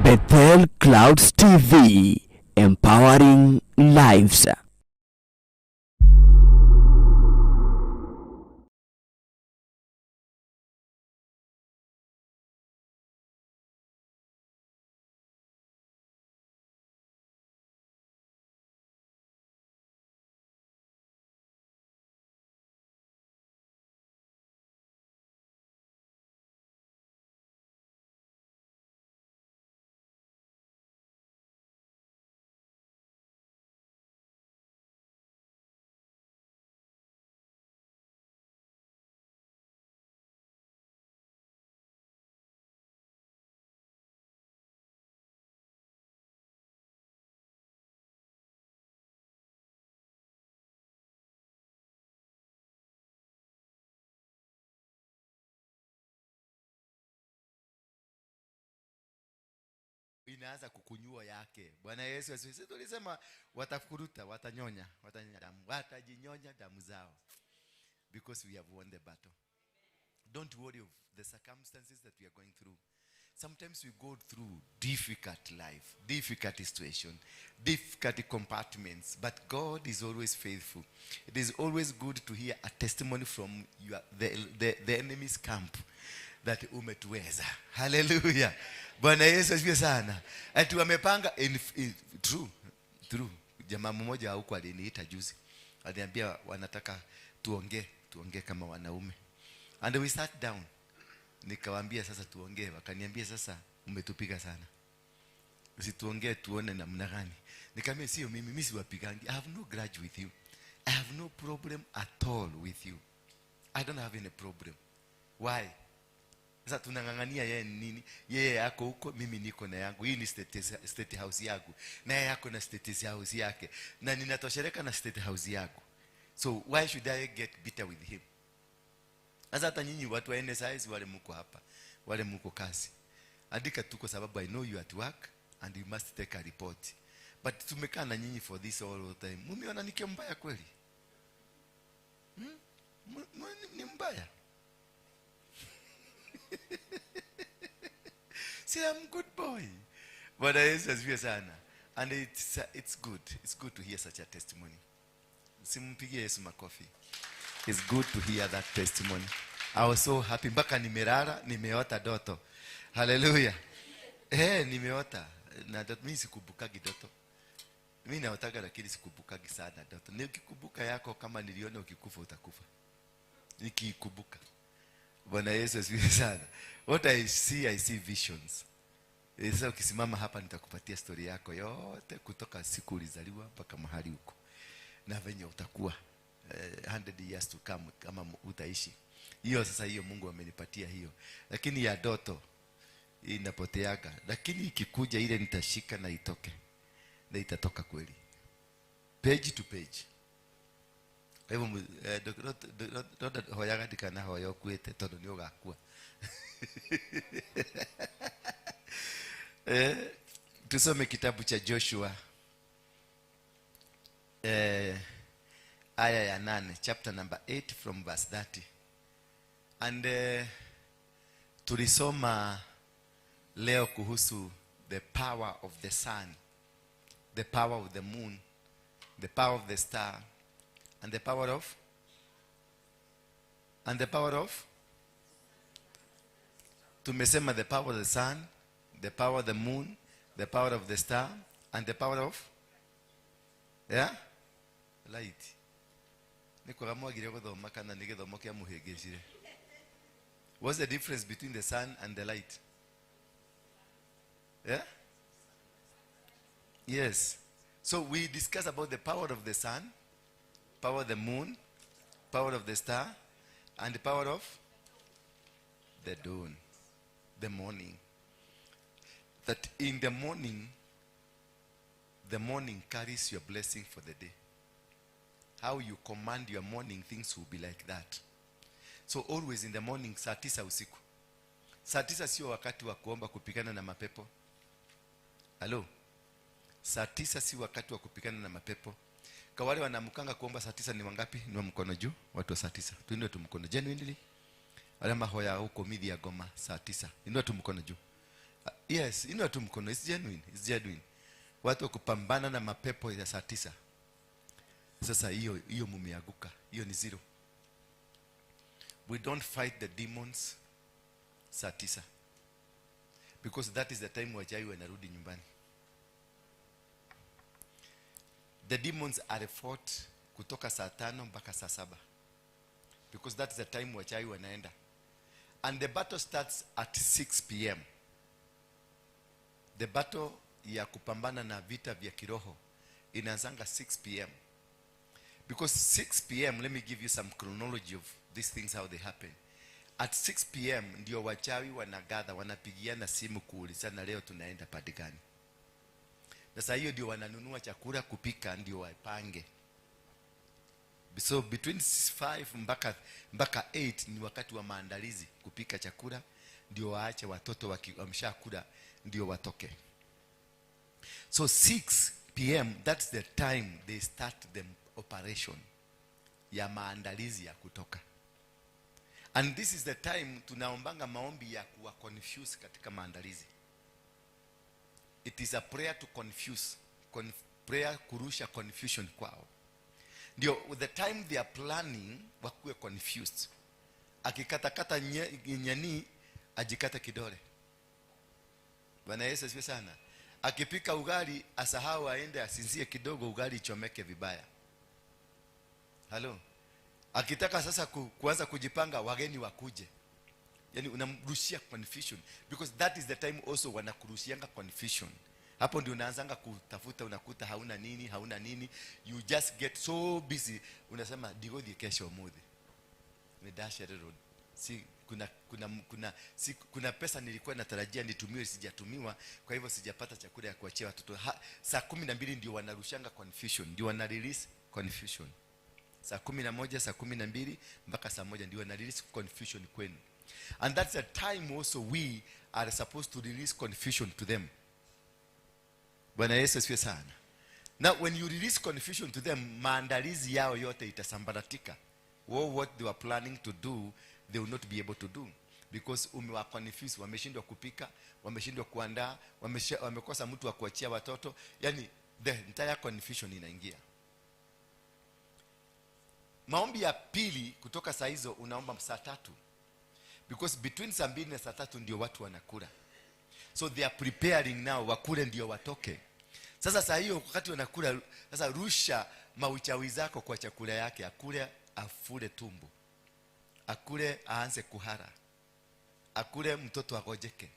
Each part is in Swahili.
Bethel Clouds TV, empowering lives. Inaanza kukunyua yake. Bwana Yesu asifiwe. Sisi tulisema watafuruta, watanyonya, watanyonya damu, watajinyonya damu zao. Because we have won the battle. Don't worry of the circumstances that we are going through. Sometimes we go through difficult life, difficult situation, difficult compartments, but God is always faithful. It is always good to hear a testimony from the enemy's camp that umetuweza. Hallelujah. Bwana Yesu asifiwe sana. Ati wamepanga true, true. Jamaa mmoja huko aliniita juzi. Aliniambia wanataka tuongee kama wanaume. And we sat down. Nikawaambia sasa tuongee. Wakaniambia sasa umetupiga sana. Usituongee tuone namna gani. Nikamwambia sio mimi, mimi siwapigangi. I have no grudge with you. I have no problem at all with you. I don't have any problem. Why? Sasa tunang'ang'ania yeye nini? Yeye yako huko, mimi niko na yangu. Hii ni state house yangu. Na yeye yako na state house yake. Na ninatosheleka na state house yangu. So why should I get bitter with him? Sasa hata nyinyi watu wa NSIS wale mko hapa, wale mko kazi. Andika tu kwa sababu I know you at work and you must take a report. But tumekaa na nyinyi for this all the time. Mumeona nike mbaya kweli? Ni mbaya? See, I'm good boy. Bwana Yesu asifiwe sana. And it's good. It's good to hear such a testimony. Simpigie Yesu makofi. It's good to hear that testimony. I was so happy. Mpaka nimelala, nimeota ndoto. Hallelujah. Nimeota. Na ndoto, mimi sikumbukagi ndoto. Mimi naotaga lakini sikumbukagi sana ndoto. Nikikumbuka yako kama niliona ukikufa utakufa. Nikikumbuka. Bwana Yesu asifiwe sana. What I see, I see visions. Sasa ukisimama hapa nitakupatia story yako yote kutoka siku ulizaliwa mpaka mahali uko. Na venye utakuwa 100 years to come kama utaishi. Hiyo sasa hiyo Mungu amenipatia hiyo. Lakini ya ndoto inapoteaga. Lakini ikikuja ile nitashika na itoke. Na itatoka kweli. Page to page. Kwa hivyo, hoyaga ndikanahoya ũkuĩte tondũ nĩ ũgakua. Tusome kitabu cha Joshua. Aya ya 8, chapter number 8 from verse 30. And tulisoma leo kuhusu the power of the sun, the power of the moon, the power of the star, and the power of, and the power of, tumesema the power of the sun, the power of the moon, the power of the star, and the power of, yeah? Light. Nĩ kwaga mwagire gũthoma kana nĩ gĩthomo kĩa mũhĩngĩcire. What's the difference between the sun and the light? Yeah? Yes. So we discuss about the power of the sun, power of the moon, power of the star, and the power of the dawn, the morning. That in the morning, the morning carries your blessing for the day. How you command your morning, things will be like that. So always in the morning, saa tisa usiku. Saa tisa sio wakati wa kuomba kupigana na mapepo. Hello? Saa tisa si wakati wa kupigana na mapepo. Kwa wale wanaamkanga kuomba saa 9 ni wangapi? Ni wa mkono juu, watu wa saa 9. Tuinue tu mkono genuinely. Wale mahoya huko midhi ya Goma saa 9. Inua tu mkono juu. Yes, inua tu mkono. It's genuine, it's genuine. Watu wa kupambana na mapepo ya saa 9. Sasa hiyo mumeanguka. Hiyo ni zero. We don't fight the demons saa 9. Because that is the time wachawi wanarudi nyumbani. The demons are fought kutoka saa 5 mpaka saa 7. Because that is the time wachawi wanaenda. And the battle starts at 6 p.m. The battle ya kupambana na vita vya kiroho inaanzanga 6 p.m. Because 6 p.m., let me give you some chronology of these things, how they happen. At 6 p.m. ndio wachawi wanagather, wanapigiana simu kuulizana leo tunaenda padi gani. Sasa hiyo ndio wananunua chakula kupika ndio wapange. So between 5 mpaka 8 ni wakati wa maandalizi kupika chakula, ndio waache watoto wameshakula ndio watoke. So 6 p.m. that's the time they start the operation ya maandalizi ya kutoka. And this is the time tunaombanga maombi ya kuwa confuse katika maandalizi. It is a prayer to confuse, prayer kurusha confusion kwao. Ndio the time they are planning wakuwe confused. Akikatakata nyani ajikata kidole. Bwana Yesu asifiwe sana. Akipika ugali asahau aende asinzie kidogo ugali ichomeke vibaya. Hello. Akitaka sasa kuanza kujipanga wageni wakuje. Yani unamrushia confusion because that is the time also wanakurushianga confusion. Hapo ndio unaanzanga kutafuta, unakuta hauna nini, hauna nini. You just get so busy. Unasema digodhi kesho mudhi. Ni road. Si kuna pesa nilikuwa natarajia nitumiwe sijatumiwa, kwa hivyo sijapata chakula ya kuachia watoto. Saa 12 ndio wanarushanga confusion, ndio wana release confusion. Saa 11, saa 12 mpaka saa 1 ndio wana release confusion kwenu. And that's the time also we are supposed to release confusion to them. Bwana Yesu asifiwe sana. Now when you release confusion to them, maandalizi yao yote itasambaratika. What they were planning to do, they will not be able to do. Because umewa confuse, wameshindwa kupika, wameshindwa kuandaa, wamekosa mtu wa kuachia watoto. Yani the entire confusion inaingia. Maombi ya pili kutoka saa hizo unaomba saa 3. Because between saa 2 na saa 3 ndio watu wanakula. So they are preparing now, wakule ndio watoke. Sasa saa hiyo wakati wanakula, sasa rusha mauchawi zako kwa chakula yake, akule afule tumbo. Akule aanze kuhara. Akule mtoto agojeke.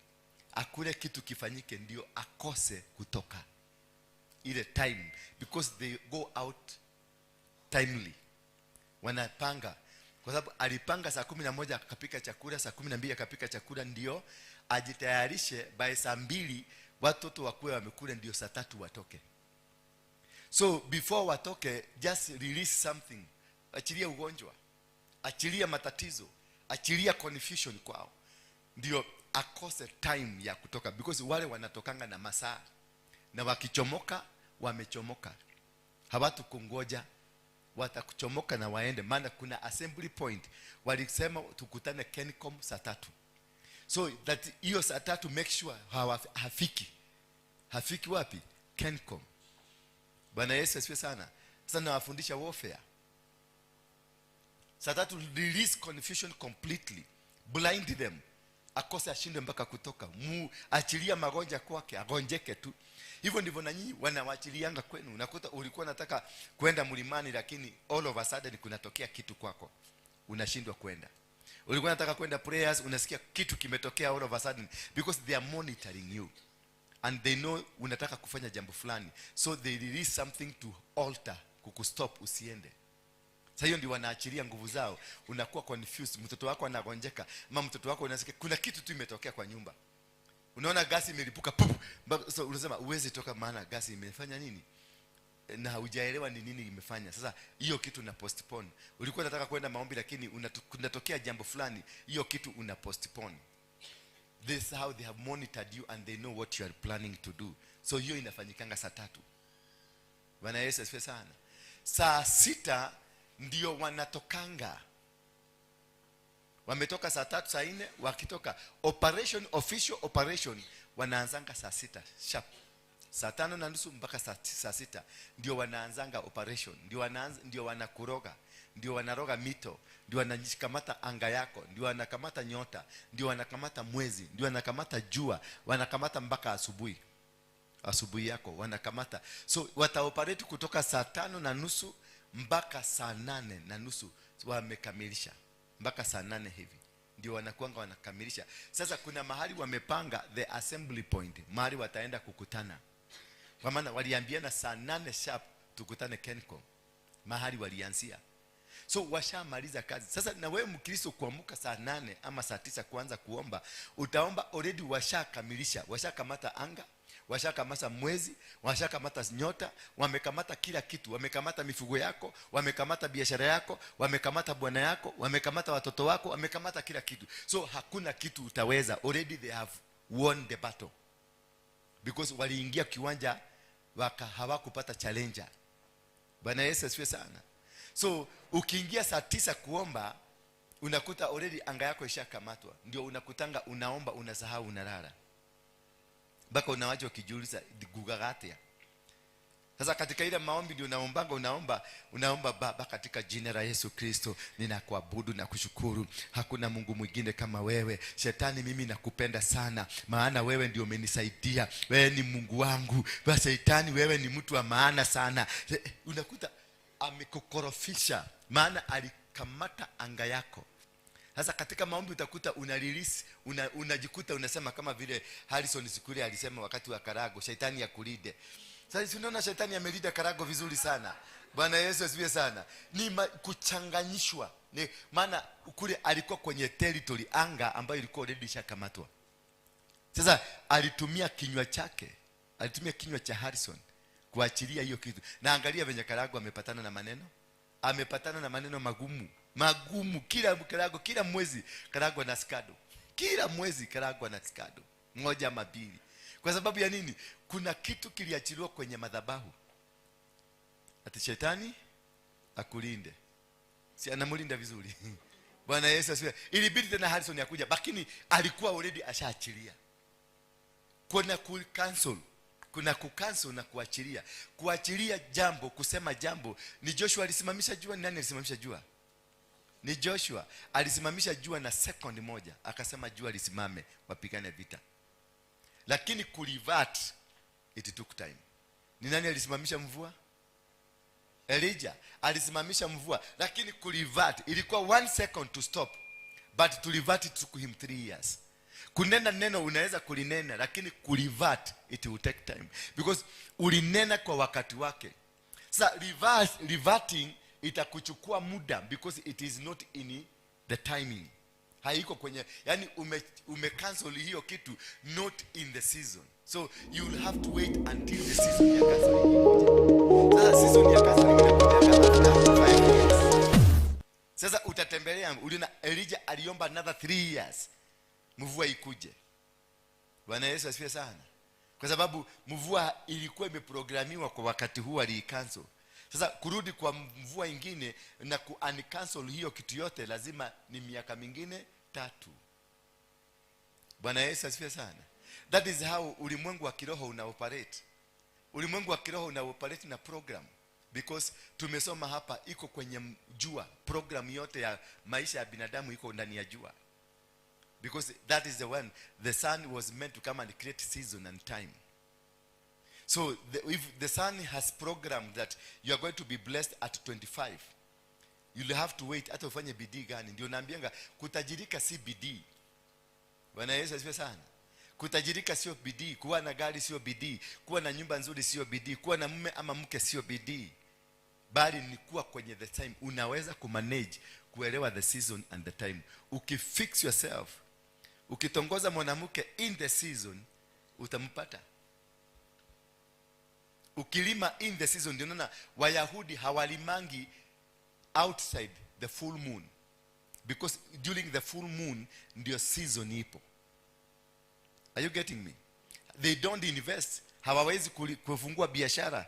Akule kitu kifanyike ndio akose kutoka. Ile time, because they go out timely. Wanapanga. Kwa sababu alipanga saa 11 akapika chakula, saa 12 akapika chakula ndio ajitayarishe by saa 2 watoto wakuwe wamekula ndio saa 3 watoke. So before watoke, just release something. Achilia ugonjwa, achilia matatizo, achilia confusion kwao. Ndio akose time ya kutoka, because wale wanatokanga na masaa. Na wakichomoka wamechomoka. Hawatakungoja, watakuchomoka na waende, maana kuna assembly point. Walisema tukutane Kencom saa 3. So that hiyo saa 3 make sure hafiki. Hafiki wapi? Kencom. Bwana Yesu asifiwe sana. Sasa nawafundisha warfare. Saa 3 release confusion completely. Blind them. Akose ashindwe mpaka kutoka. Achilia magonjwa kwake, agonjeke tu. Hivyo ndivyo na nyinyi wanawaachilianga kwenu. Unakuta ulikuwa unataka kwenda mlimani lakini all of a sudden kunatokea kitu kwako. Unashindwa kwenda. Ulikuwa unataka kwenda prayers, unasikia kitu kimetokea all of a sudden, because they are monitoring you. And they know unataka kufanya jambo fulani. So they release something to alter, kukustop usiende. Sasa hiyo ndio wanaachilia nguvu zao. Unakuwa confused, mtoto wako anagonjeka, ama mtoto wako unasikia kuna kitu tu imetokea kwa nyumba. Unaona gasi imelipuka, pup. So unasema uweze toka maana gasi imefanya nini? Na hujaelewa ni nini imefanya. Sasa hiyo kitu una postpone. Ulikuwa unataka kwenda maombi lakini kunatokea jambo fulani, hiyo kitu una postpone. This is how they have monitored you and they know what you are planning to do. So hiyo inafanyikanga saa 3. Bwana Yesu asifiwe sana. Saa 6 ndio wanatokanga. Wametoka saa 3, saa 4. Wakitoka operation, official operation wanaanzanga saa 6 sharp. Saa 5:30 mpaka saa 6 ndio wanaanzanga operation, ndio wanaanza, ndio wanakuroga, ndio wanaroga mito, ndio wanakamata anga yako, ndio wanakamata nyota, ndio wanakamata mwezi, ndio wanakamata jua, wanakamata mpaka asubuhi. Asubuhi yako wanakamata. So wataoperate kutoka saa 5:30 mpaka saa 8:30, wamekamilisha mpaka saa 8 hivi ndio wanakuanga wanakamilisha. Sasa kuna mahali wamepanga the assembly point, mahali wataenda kukutana, kwa maana waliambiana saa 8 sharp tukutane Kencom, mahali walianzia. So washamaliza kazi. Sasa na wewe Mkristo kuamka saa 8 ama saa 9 kuanza kuomba, utaomba already washakamilisha, washakamata anga, washakamata mwezi, washakamata nyota, wamekamata kila kitu, wamekamata mifugo yako, wamekamata biashara yako, wamekamata bwana yako, wamekamata watoto wako, wamekamata kila kitu. So hakuna kitu utaweza. Already they have won the battle, because waliingia kiwanja waka hawakupata challenger. Bwana Yesu asifiwe sana. So ukiingia saa 9 kuomba, unakuta already anga yako ishakamatwa. Ndio unakutanga unaomba, unasahau, unalala mpaka unawacha ukijiuliza gugagatia. Sasa katika ile maombi ndio unaombanga, unaomba, unaomba, "Baba, katika jina la Yesu Kristo ninakuabudu na kushukuru, hakuna Mungu mwingine kama wewe. Shetani, mimi nakupenda sana, maana wewe ndio umenisaidia, wewe ni Mungu wangu. Basi shetani, wewe ni mtu wa maana sana." Unakuta amekukorofisha, maana alikamata anga yako. Sasa katika maombi utakuta una release, unajikuta unasema kama vile Harrison Sikule alisema wakati wa Karago, "Shetani akulinde." Sasa si unaona shetani amelinda Karago vizuri sana. Bwana Yesu asifiwe sana. Ni kuchanganyishwa. Ni maana kule alikuwa kwenye territory, anga ambayo ilikuwa already ishakamatwa. Sasa alitumia kinywa chake, alitumia kinywa cha Harrison kuachilia hiyo kitu. Na angalia venye Karago amepatana na maneno, amepatana na maneno magumu magumu. Kila Karago, kila mwezi Karago na scandal, kila mwezi Karago na scandal moja ama mbili. Kwa sababu ya nini? Kuna kitu kiliachiliwa kwenye madhabahu, ati shetani akulinde. Si anamulinda vizuri? Bwana Yesu asifiwe. Ilibidi tena Harrison akuja, lakini alikuwa already ashaachilia. Kuna ku cancel, kuna kucancel na kuachilia. Kuachilia jambo, kusema jambo. Ni Joshua alisimamisha jua? Ni nani alisimamisha jua? Ni Joshua alisimamisha jua na second moja, akasema jua lisimame, wapigane vita. Lakini kurevert, it took time. Ni nani alisimamisha mvua? Elijah alisimamisha mvua, lakini kurevert ilikuwa one second to stop, but to revert it took him 3 years. Kunena neno unaweza kulinena, lakini kurevert, it will take time, because ulinena kwa wakati wake. Sasa reverting itakuchukua muda because it is not in the timing, haiko kwenye, yani ume cancel hiyo kitu not in the season, so you will have to wait until the season ya canceling ikuje. Sasa season ya canceling inakuja after 5 years. Sasa utatembelea, uliona Elijah aliomba another 3 years mvua ikuje. Bwana Yesu asifiwe sana. Kwa sababu mvua ilikuwa imeprogramiwa kwa wakati huu, aliicancel. Sasa kurudi kwa mvua ingine na ku uncancel hiyo kitu yote, lazima ni miaka mingine 3. Bwana Yesu asifiwe sana. That is how ulimwengu wa kiroho una operate. Ulimwengu wa kiroho una operate na program, because tumesoma hapa iko kwenye jua. Program yote ya maisha ya binadamu iko ndani ya jua, because that is the one, the sun was meant to come and create season and time. So if the sun has programmed that you are going to be blessed at 25, you'll have to wait, hata ufanye bidii gani. Ndio naambianga kutajirika si bidii. Bwana Yesu asifiwe sana. Kutajirika sio bidii, kuwa na gari sio bidii, kuwa na nyumba nzuri sio bidii, kuwa na mume ama mke sio bidii, bali ni kuwa kwenye the time. Unaweza kumanage kuelewa the season and the time. Ukifix yourself, ukitongoza mwanamke in the season, utampata. Ukilima in the season. Ndio naona Wayahudi hawalimangi outside the full moon, because during the full moon ndio season ipo. Are you getting me? They don't invest, hawawezi kufungua biashara.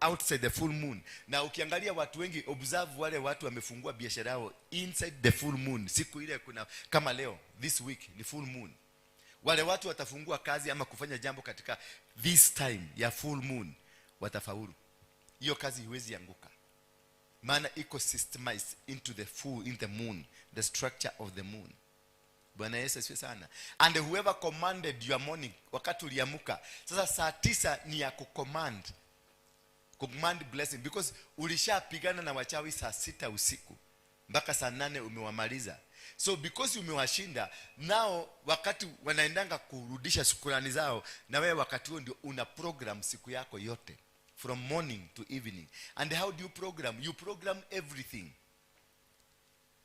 outside the full moon. Na ukiangalia watu wengi, observe wale watu wamefungua biashara yao inside the full moon. Siku ile kuna kama leo, this week ni full moon. Wale watu watafungua kazi ama kufanya jambo katika this time ya full moon, watafaulu. Hiyo kazi huwezi anguka. Maana iko systemized into the full, in the moon, the structure of the moon. Bwana Yesu asifiwe sana. And whoever commanded your morning, wakati uliamuka, sasa saa 9 ni ya kucommand. Command blessing, because ulishapigana na wachawi saa 6 usiku mpaka saa 8 umewamaliza. So because umewashinda, nao wakati wanaendanga kurudisha shukrani zao, na wewe wakati huo ndio una program siku yako yote from morning to evening. And how do you program? You program everything.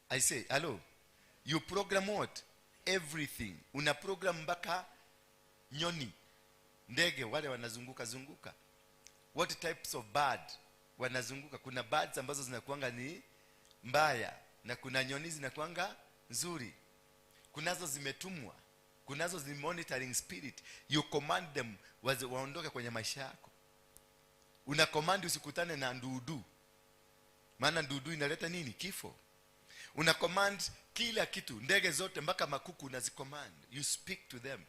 I say, hello. You program what? Everything. Una program mpaka nyoni, ndege wale wanazunguka zunguka. What types of bird wanazunguka? Kuna birds ambazo zinakuanga ni mbaya na kuna nyoni zinakuanga nzuri. Kunazo zimetumwa, kunazo zi monitoring spirit. You command them waondoke kwenye maisha yako. Una command usikutane na ndudu, maana ndudu inaleta nini? Kifo. Una command kila kitu, ndege zote mpaka makuku unazicommand. You speak to them.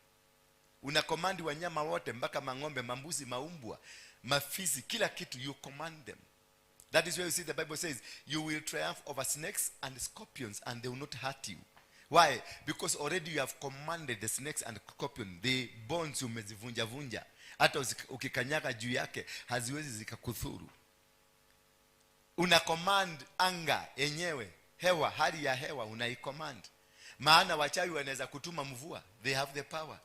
Una command wanyama wote mpaka mang'ombe, mambuzi, maumbwa, mafizi, kila kitu you command them. That is where you see the Bible says you will triumph over snakes and scorpions and they will not hurt you. Why? Because already you have commanded the snakes and scorpion. The bones umezivunja vunja. Hata ukikanyaga juu yake haziwezi zikakuthuru. Una command anga yenyewe, hewa, hali ya hewa unaicommand. Maana wachawi wanaweza kutuma mvua, they have the power.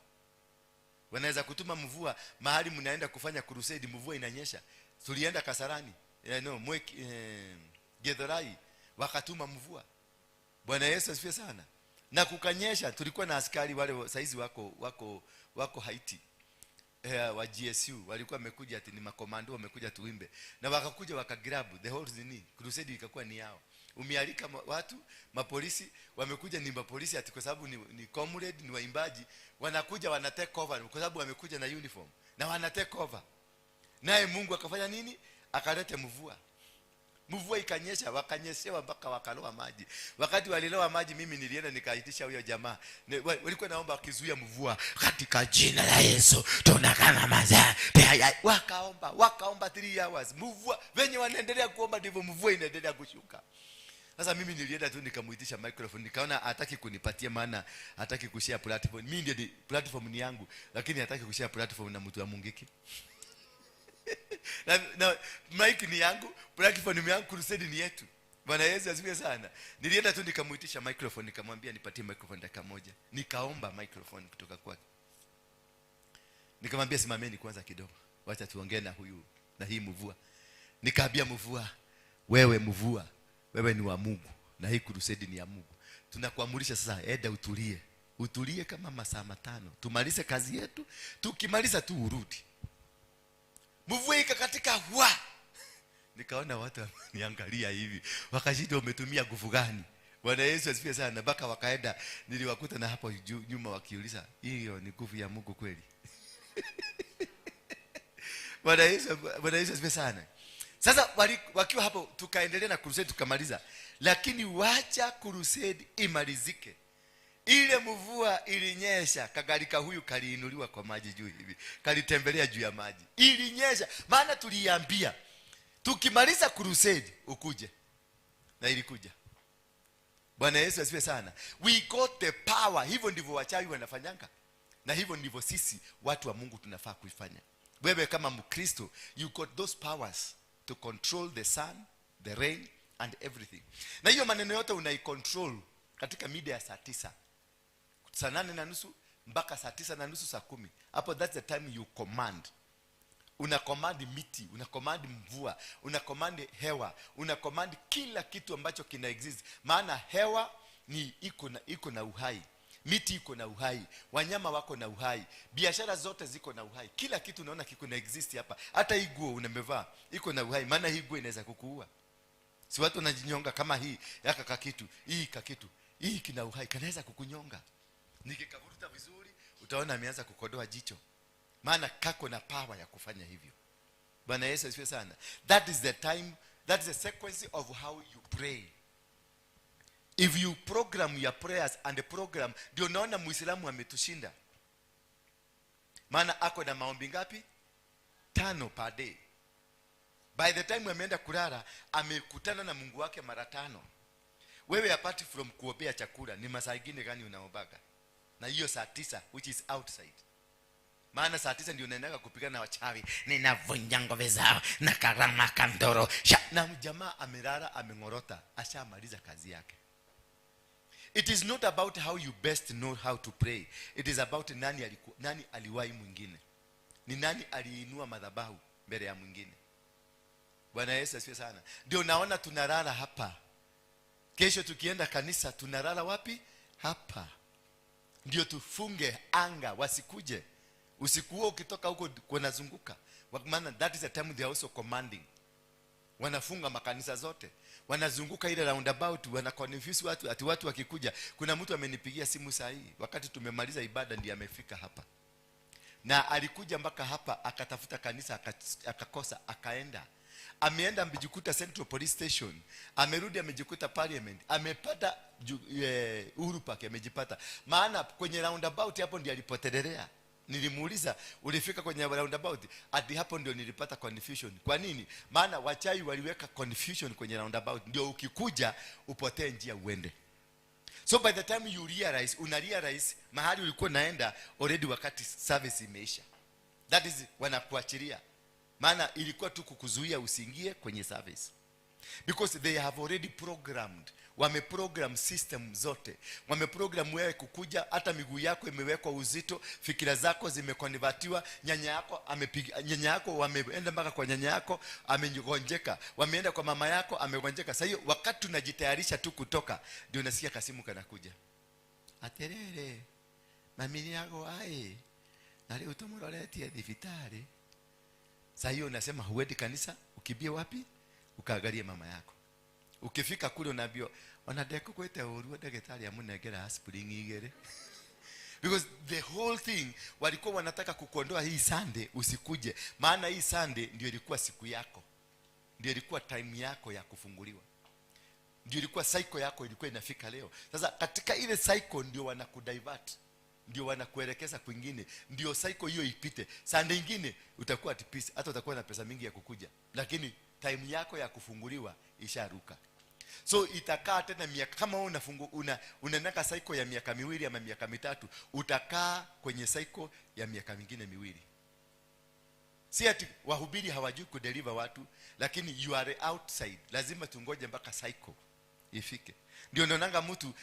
Wanaweza kutuma mvua mahali mnaenda kufanya crusade, mvua inanyesha. Tulienda Kasarani, Githurai, wakatuma mvua. Bwana Yesu asifiwe sana. Na kukanyesha. Tulikuwa na askari wale saizi wako Haiti. Wa GSU walikuwa wamekuja ati ni makomando wamekuja tuimbe. Na wakakuja wakagrab the whole nini, crusade ikakuwa ni yao. Umealika watu, mapolisi wamekuja, ni mapolisi ati kwa sababu ni comrade, ni waimbaji, wanakuja wana take over kwa sababu wamekuja na uniform na wana take over. Naye Mungu akafanya nini? Akalete mvua. Mvua ikanyesha, wakanyeshewa mpaka wakaloa maji. Wakati waliloa maji, mimi nilienda nikaitisha huyo jamaa. Walikuwa naomba wakizuia mvua, katika jina la Yesu tunakama mazaa. Wakaomba 3 hours. Mvua wenye wanaendelea kuomba ndivyo mvua inaendelea kushuka. Sasa mimi nilienda tu nikamuitisha microphone, nikaona hataki kunipatia, maana hataki kushare platform. Mimi ndiye platform ni yangu, lakini hataki kushare platform na mtu wa Mungiki. Na mic ni yangu, platform ni yangu, crusade ni yetu. Bwana Yesu asifiwe sana. Nilienda tu nikamuitisha microphone, nikamwambia nipatie microphone dakika moja. Nikaomba microphone kutoka kwake. Nikamwambia simameni kwanza kidogo, wacha tuongee na huyu na hii mvua. Nikaambia mvua, wewe mvua, wewe ni wa Mungu na hii crusade ni ya Mungu. Tunakuamurisha sasa, enda utulie. Utulie kama masaa 5. Tumalize kazi yetu, tukimaliza tu urudi. Mvua ikakatika hwa. Nikaona watu waniangalia hivi, wakashindwa umetumia nguvu gani. Bwana Yesu asifiwe sana. Mpaka wakaenda, niliwakuta na hapo nyuma wakiuliza, hiyo ni nguvu ya Mungu kweli? Bwana Yesu asifiwe sana. Sasa wakiwa hapo tukaendelea na crusade tukamaliza. Lakini wacha crusade imalizike. Ile mvua ilinyesha, kagarika huyu kaliinuliwa kwa maji juu hivi, kalitembelea juu ya maji. Ilinyesha, maana tuliambia tukimaliza crusade ukuje. Na ilikuja. Bwana Yesu asifiwe sana. We got the power. Hivyo ndivyo wachawi wanafanyanga. Na hivyo ndivyo sisi watu wa Mungu tunafaa kuifanya. Wewe kama Mkristo, you got those powers to control the sun, the rain and everything. Na hiyo maneno yote unaicontrol katika mida ya saa 9. Saa 8:30 mpaka saa 9:30, saa 10. Hapo that's the time you command. Una command miti, una command mvua, una command hewa, una command kila kitu ambacho kina exist. Maana hewa ni iko na uhai. Miti iko na uhai, wanyama wako na uhai, biashara zote ziko na uhai. Kila kitu unaona kiko na exist hapa. Hata hii nguo unamevaa iko na uhai, maana hii nguo inaweza kukuua. Si watu wanajinyonga kama hii, yaka kakitu, hii kakitu, hii kina uhai, kanaweza kukunyonga. Nikikavuruta vizuri, utaona ameanza kukodoa jicho. Maana kako na power ya kufanya hivyo. Bwana Yesu asifiwe sana. That is the time, that is the sequence of how you pray. If you program your prayers and the program, ndio naona Muislamu ametushinda, maana ako na maombi ngapi? Tano per day. By the time ameenda kulala, amekutana na Mungu wake mara tano. Wewe, apart from kuombea chakula, ni masaa ingine gani unaombaga? Na hiyo saa 9, which is outside, maana saa 9 ndio unaendaga kupigana na wachawi, ninavunja ngove zao na karama kandoro sha, na jamaa amelala, ameng'orota, ashamaliza kazi yake. It is not about how you best know how to pray. It is about nani aliwahi mwingine, ni nani aliinua madhabahu mbele ya mwingine. Bwana Yesu asifiwe sana. Ndio naona tunalala hapa. Kesho tukienda kanisa, tunalala wapi? Hapa. Ndio tufunge anga wasikuje usiku huo. Ukitoka huko kunazunguka, maana that is the time they are also commanding. Wanafunga makanisa zote, wanazunguka ile roundabout, wana confuse watu ati watu wakikuja. Kuna mtu amenipigia simu saa hii, wakati tumemaliza ibada ndiye amefika hapa, na alikuja mpaka hapa, akatafuta kanisa, akakosa, akaenda, ameenda, amejikuta Central Police Station, amerudi, amejikuta Parliament, amepata Uhuru Park, amejipata, maana kwenye roundabout hapo ndiye alipotelelea. Nilimuuliza, "Ulifika kwenye roundabout?" Ati hapo ndio nilipata confusion. Kwa nini? Maana wachawi waliweka confusion kwenye roundabout ndio ukikuja upotee njia uende. So by the time you realize, una realize mahali ulikuwa unaenda already, wakati service imeisha. That is wanakuachilia, maana ilikuwa tu kukuzuia usiingie kwenye service, because they have already programmed, wameprogram system zote, wameprogram wewe kukuja, hata miguu yako imewekwa uzito, fikira zako zimeconvertiwa. Nyanya yako amepiga nyanya yako, wameenda mpaka kwa nyanya yako, amegonjeka, wameenda kwa mama yako, amegonjeka. Sasa hiyo wakati tunajitayarisha tu kutoka, ndio unasikia kasimu kanakuja, "Atiriri, mami nĩagwa ĩ, na rĩu tũmũroretie thibitarĩ." Saa hiyo unasema huendi kanisa, ukimbie wapi? Ukaangalie mama yako. Ukifika kule unaambiwa, "Ona ndekũkwĩte ũru, ndagĩtarĩ amũnengera aspirin igĩrĩ," because the whole thing walikuwa wanataka kukuondoa hii Sunday usikuje, maana hii Sunday ndio ilikuwa siku yako, ndio ilikuwa time yako ya kufunguliwa, ndio ilikuwa cycle yako ilikuwa inafika leo. Sasa katika ile cycle ndio wanakudivert, ndio wanakuelekeza kwingine, ndio cycle hiyo ipite. Sunday ingine utakuwa at peace, hata utakuwa na pesa mingi ya kukuja, lakini time yako ya kufunguliwa isharuka. So itakaa tena miaka, kama wewe unafungu una unaendaka cycle ya miaka 2 ama miaka 3, utakaa kwenye cycle ya miaka mingine 2. Si ati wahubiri hawajui kudeliver watu, lakini you are outside. Lazima tungoje mpaka cycle ifike. Ndio naonanga mtu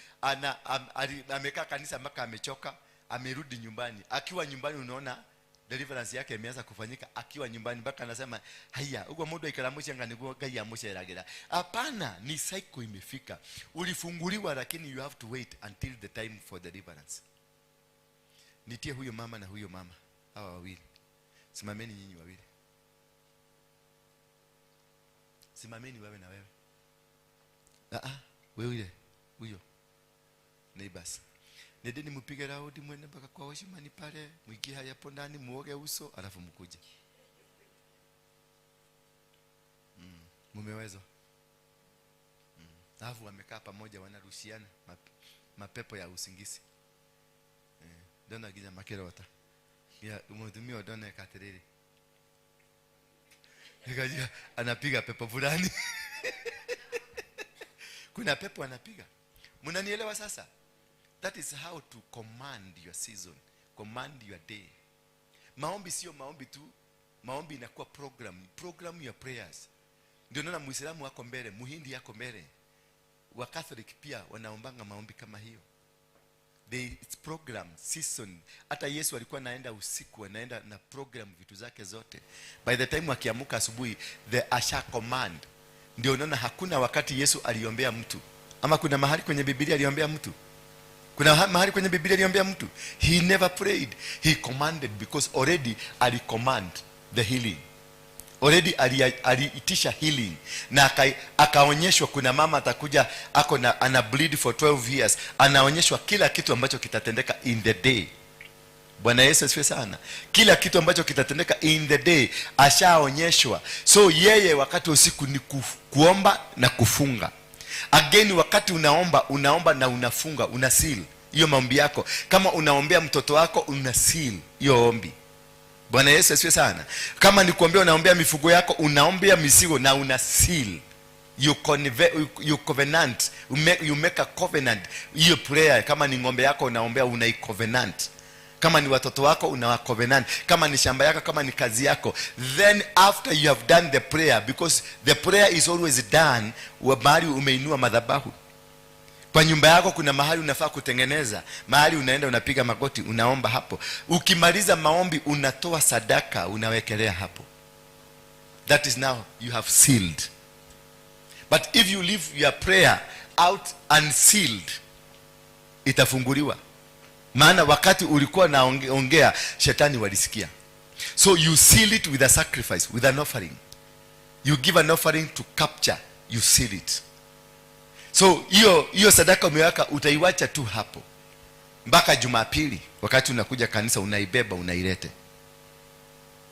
amekaa kanisa mpaka amechoka, amerudi nyumbani. Akiwa nyumbani, unaona deliverance yake imeanza kufanyika akiwa nyumbani, mpaka anasema, "Haya, uguo mundu aikara muciĩ niguo Ngai amuceragĩra." Hapana, ni cycle imefika. Ulifunguliwa, lakini you have to wait until the time for deliverance. Nitie huyo mama na huyo mama, hawa wawili. Simameni nyinyi wawili, simameni wewe na wewe. Ah, ah, wewe ile huyo neighbors. Nendeni mpige raundi, mwende mpaka kwa washimani pale, mwingie hapo ndani, muoge uso, alafu mkuje. Mumewezwa. Alafu wamekaa pamoja, wanarushiana mapepo ya usingizi. Ndona nginya makĩrota. Ya mũtumia ndoneka atĩrĩrĩ, nikajua anapiga pepo fulani. Kuna pepo anapiga. Mnanielewa sasa? That is how to command your season, command your day. Maombi sio maombi tu, maombi inakuwa program, program your prayers. Ndio naona Muislamu wako mbele, Muhindi yako mbele, wa Catholic pia wanaombanga maombi kama hiyo. It's program season. Hata Yesu alikuwa anaenda usiku, anaenda na program vitu zake zote. By the time akiamuka asubuhi, the asha command. Ndio unaona hakuna wakati Yesu aliombea mtu, ama kuna mahali kwenye Biblia aliombea mtu? Kuna mahali kwenye Biblia aliombea mtu? He never prayed, he commanded, because already alicommand the healing. Already aliitisha healing na akaonyeshwa kuna mama atakuja, ako na ana bleed for 12 years. Anaonyeshwa kila kitu ambacho kitatendeka in the day. Bwana Yesu asifiwe sana. Kila kitu ambacho kitatendeka in the day ashaonyeshwa. So yeye wakati wa usiku ni kuomba na kufunga. Again, wakati unaomba, unaomba na unafunga, una seal hiyo maombi yako. Kama unaombea mtoto wako, una seal hiyo ombi. Bwana Yesu asifiwe sana. Kama ni kuombea, unaombea mifugo yako, unaombea mizigo na una seal. You covenant, you make a covenant. Hiyo prayer, kama ni ng'ombe yako unaombea, unai covenant. Kama ni watoto wako, unawa covenant. Kama ni shamba yako, kama ni kazi yako. Then after you have done the prayer, because the prayer is always done mahali umeinua madhabahu. Kwa nyumba yako kuna mahali unafaa kutengeneza, mahali unaenda unapiga magoti, unaomba hapo. Ukimaliza maombi, unatoa sadaka, unawekelea hapo. That is now you have sealed. But if you leave your prayer out unsealed, itafunguliwa, maana wakati ulikuwa naongea, shetani walisikia. So you seal it with a sacrifice, with an offering. You give an offering to capture, you seal it. So hiyo hiyo sadaka umeweka, utaiwacha tu hapo mpaka Jumapili. Wakati unakuja kanisa, unaibeba, unailete.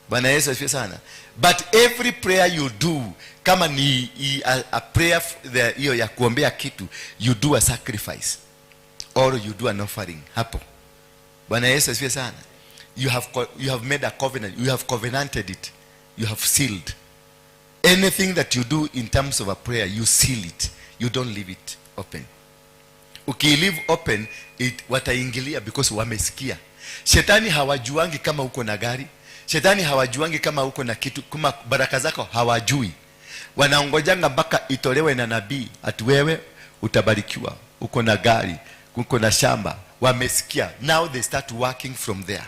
Bwana Yesu asifiwe sana. But every prayer you do, kama ni a prayer hiyo ya kuombea kitu, you do a sacrifice or you do an offering hapo. Bwana Yesu asifiwe sana. You have made a covenant, you have covenanted it, you have sealed. Anything that you do in terms of a prayer, you seal it. You don't leave it open. Ukileave open it, wataingilia because wamesikia. Shetani hawajuangi kama uko na gari. Shetani hawajuangi kama uko na kitu, kama baraka zako hawajui. Wanaongojanga mpaka itolewe na nabii ati wewe utabarikiwa, uko na gari, uko na shamba. Wamesikia. Now they start working from there.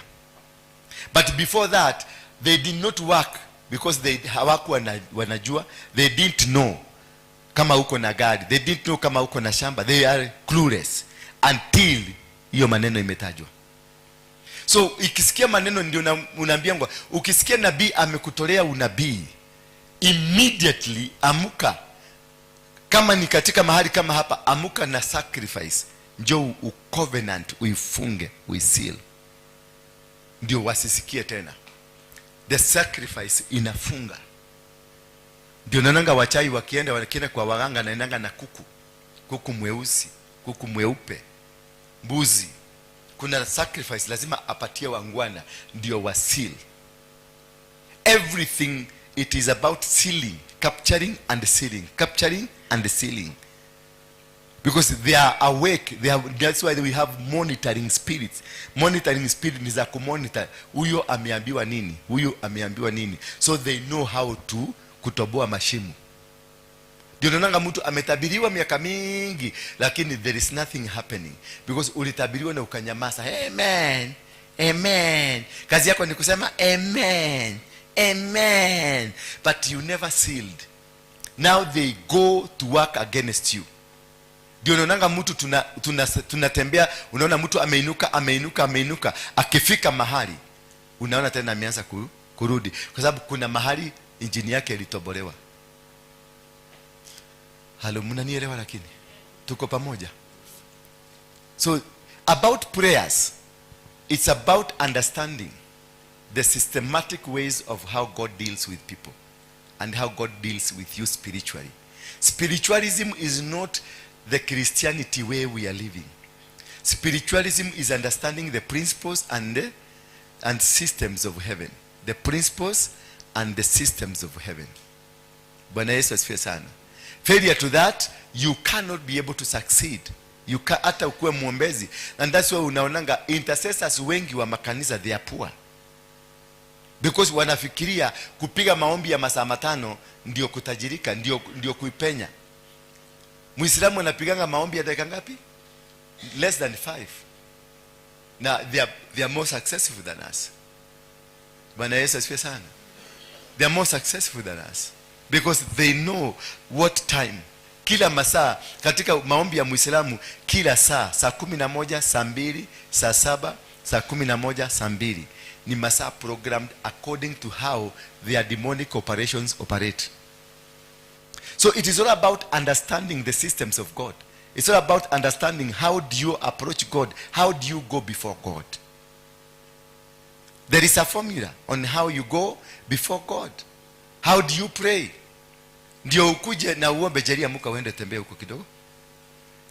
But before that, they did not work because they hawakuwa wanajua. They didn't know kama uko na gari, they didn't know kama uko na shamba. They are clueless until hiyo maneno imetajwa. So ikisikia maneno ndio unaambiangwa, ukisikia nabii amekutolea unabii, immediately amuka. Kama ni katika mahali kama hapa, amuka na sacrifice, njoo ucovenant, uifunge, uiseal, ndio wasisikie tena. The sacrifice inafunga. Ndio naonanga wachawi wakienda kwa waganga, naendanga na kuku, kuku mweusi, kuku mweupe, mbuzi. Kuna sacrifice lazima apatie wangwana ndio waseal everything. It is about sealing, capturing and sealing, capturing and sealing, because they are awake. That's why we have monitoring spirits. Monitoring spirit ni za kumonitor huyo ameambiwa nini, huyo ameambiwa nini, so they know how to kutoboa mashimo. Ndio naonanga mtu ametabiriwa miaka mingi, lakini there is nothing happening, because ulitabiriwa na ukanyamaza. Amen, amen. Kazi yako ni kusema amen, amen, but you never sealed. Now they go to work against you. Ndio unaonanga mtu tunatembea, unaona mtu ameinuka, ameinuka, ameinuka. Akifika mahali, unaona tena ameanza kurudi, kwa sababu kuna mahali injini yake ilitobolewa. Halo, mnanielewa? Lakini tuko pamoja? So about prayers, it's about understanding the systematic ways of how God deals with people and how God deals with you spiritually. Spiritualism is not the Christianity way we are living. Spiritualism is understanding the principles and systems of heaven, the principles and the systems of heaven. Bwana Yesu asifiwe sana. Failure to that, you cannot be able to succeed. Hata ukuwe mwombezi. And that's why unaonanga intercessors wengi wa makanisa, they are poor, because wanafikiria kupiga maombi ya masaa 5 ndio kutajirika, ndio kuipenya. Muislamu anapiganga maombi ya dakika ngapi? Less than 5, na they are more successful than us. Bwana Yesu asifiwe sana. They are more successful than us because they know what time. Kila masaa katika maombi ya Muislamu, kila saa, saa 11, saa 2, saa 7, saa 11, saa 2, ni masaa programmed according to how their demonic operations operate. So it is all about understanding the systems of God. It's all about understanding how do you approach God, how do you go before God. There is a formula on how you go before God. How do you pray? Ndio ukuje na uombe. Jeria, amuka uende tembea huko kidogo,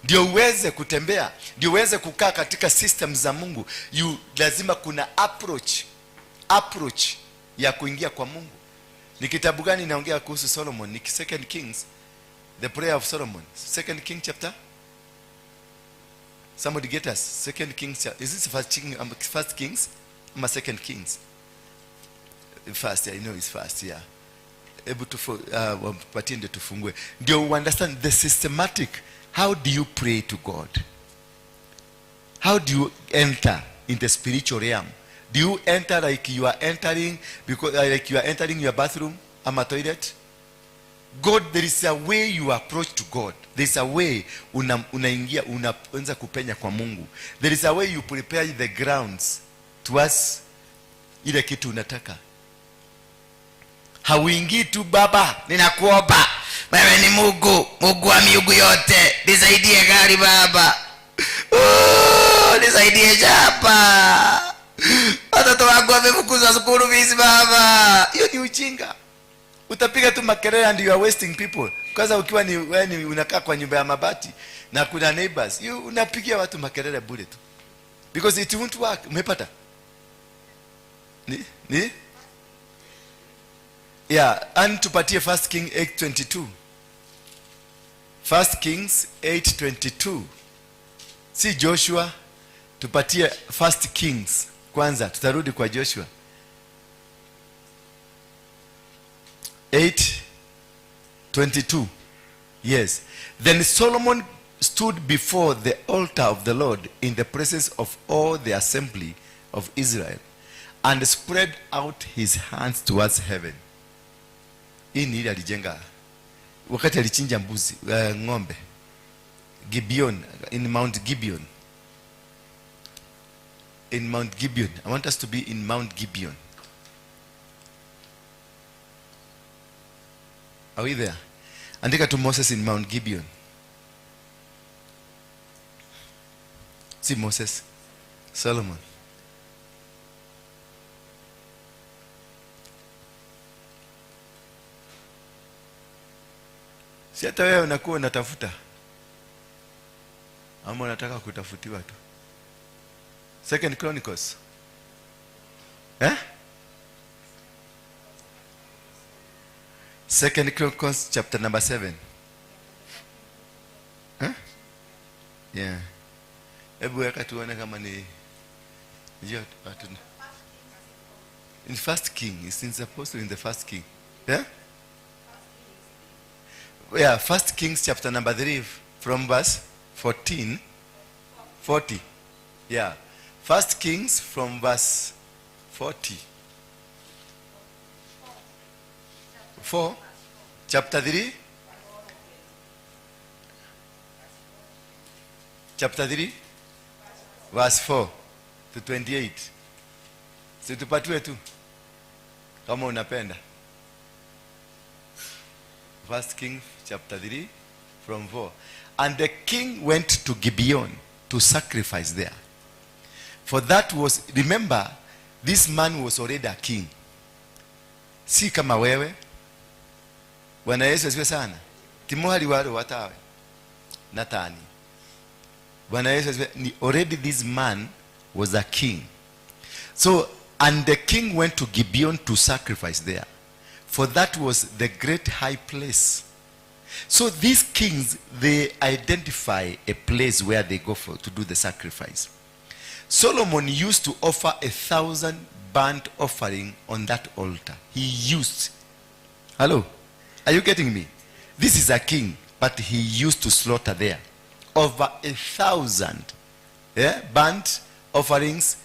ndio uweze kutembea, ndio uweze kukaa katika system za Mungu. You lazima kuna approach ya kuingia kwa Mungu. Ni kitabu gani inaongea kuhusu Solomon? Ni Second Kings, the prayer of Solomon. Second King chapter. Somebody get us. Second Kings. Is this First King, First Kings? Ama Second Kings? First, yeah, I know it's first, yeah. Hebu wapatie ndio tufungue. Ndio understand the systematic. How do you pray to God? How do you enter in the spiritual realm? Do you enter like you are entering, because like you are entering your bathroom ama toilet? God, there is a way you approach to God. There is a way unaingia, unaanza kupenya kwa Mungu. There is a way you prepare the grounds towards ile kitu unataka. Hauingii tu, "Baba, ninakuomba, wewe ni Mungu, Mungu wa miungu yote, nisaidie gari baba. Oh, nisaidie shamba. Watoto wangu wamefukuzwa school fees baba." Hiyo ni ujinga. Utapiga tu makelele and you are wasting people. Kwanza ukiwa ni wewe ni unakaa kwa nyumba ya mabati na kuna neighbors, you unapigia watu makelele bure tu. Because it won't work. Umepata? Ni? Yeah, and tupatie First King 8:22. First Kings 8:22. Si Joshua, tupatie First Kings kwanza, tutarudi kwa Joshua. 8:22. Yes. Then Solomon stood before the altar of the Lord in the presence of all the assembly of Israel and spread out his hands towards heaven. Hii ni ile alijenga wakati alichinja mbuzi, ng'ombe Gibeon, in Mount Gibeon. In Mount Gibeon. I want us to be in Mount Gibeon. Are we there? Andika to Moses in Mount Gibeon. See Moses, Solomon. Si hata wewe unakuwa unatafuta ama unataka kutafutiwa tu? Second Chronicles. Eh? Second Chronicles chapter number 7. Eh? Yeah. Hebu weka tuone kama ni ndio watu. In First King, it's in supposed to be in the First King. Yeah? Yeah, First Kings chapter number 3 from verse 14 40. Yeah. First Kings from verse 40. 4 chapter 3, chapter 3 verse 4 to 28. Si tupatiwe tu kama unapenda. First Kings chapter 3 from 4. And the king went to Gibeon to sacrifice there. For that was, remember, this man was already a king. Si kama wewe. Bwana Yesu asifiwe sana. Timohali wale watawe. Natani. Bwana Yesu asifiwe. Ni already this man was a king. So, and the king went to Gibeon to sacrifice there. For that was the great high place. So these kings, they identify a place where they go for to do the sacrifice. Solomon used to offer 1,000 burnt offering on that altar. He used. Hello? Are you getting me? This is a king, but he used to slaughter there. Over 1,000, yeah, burnt offerings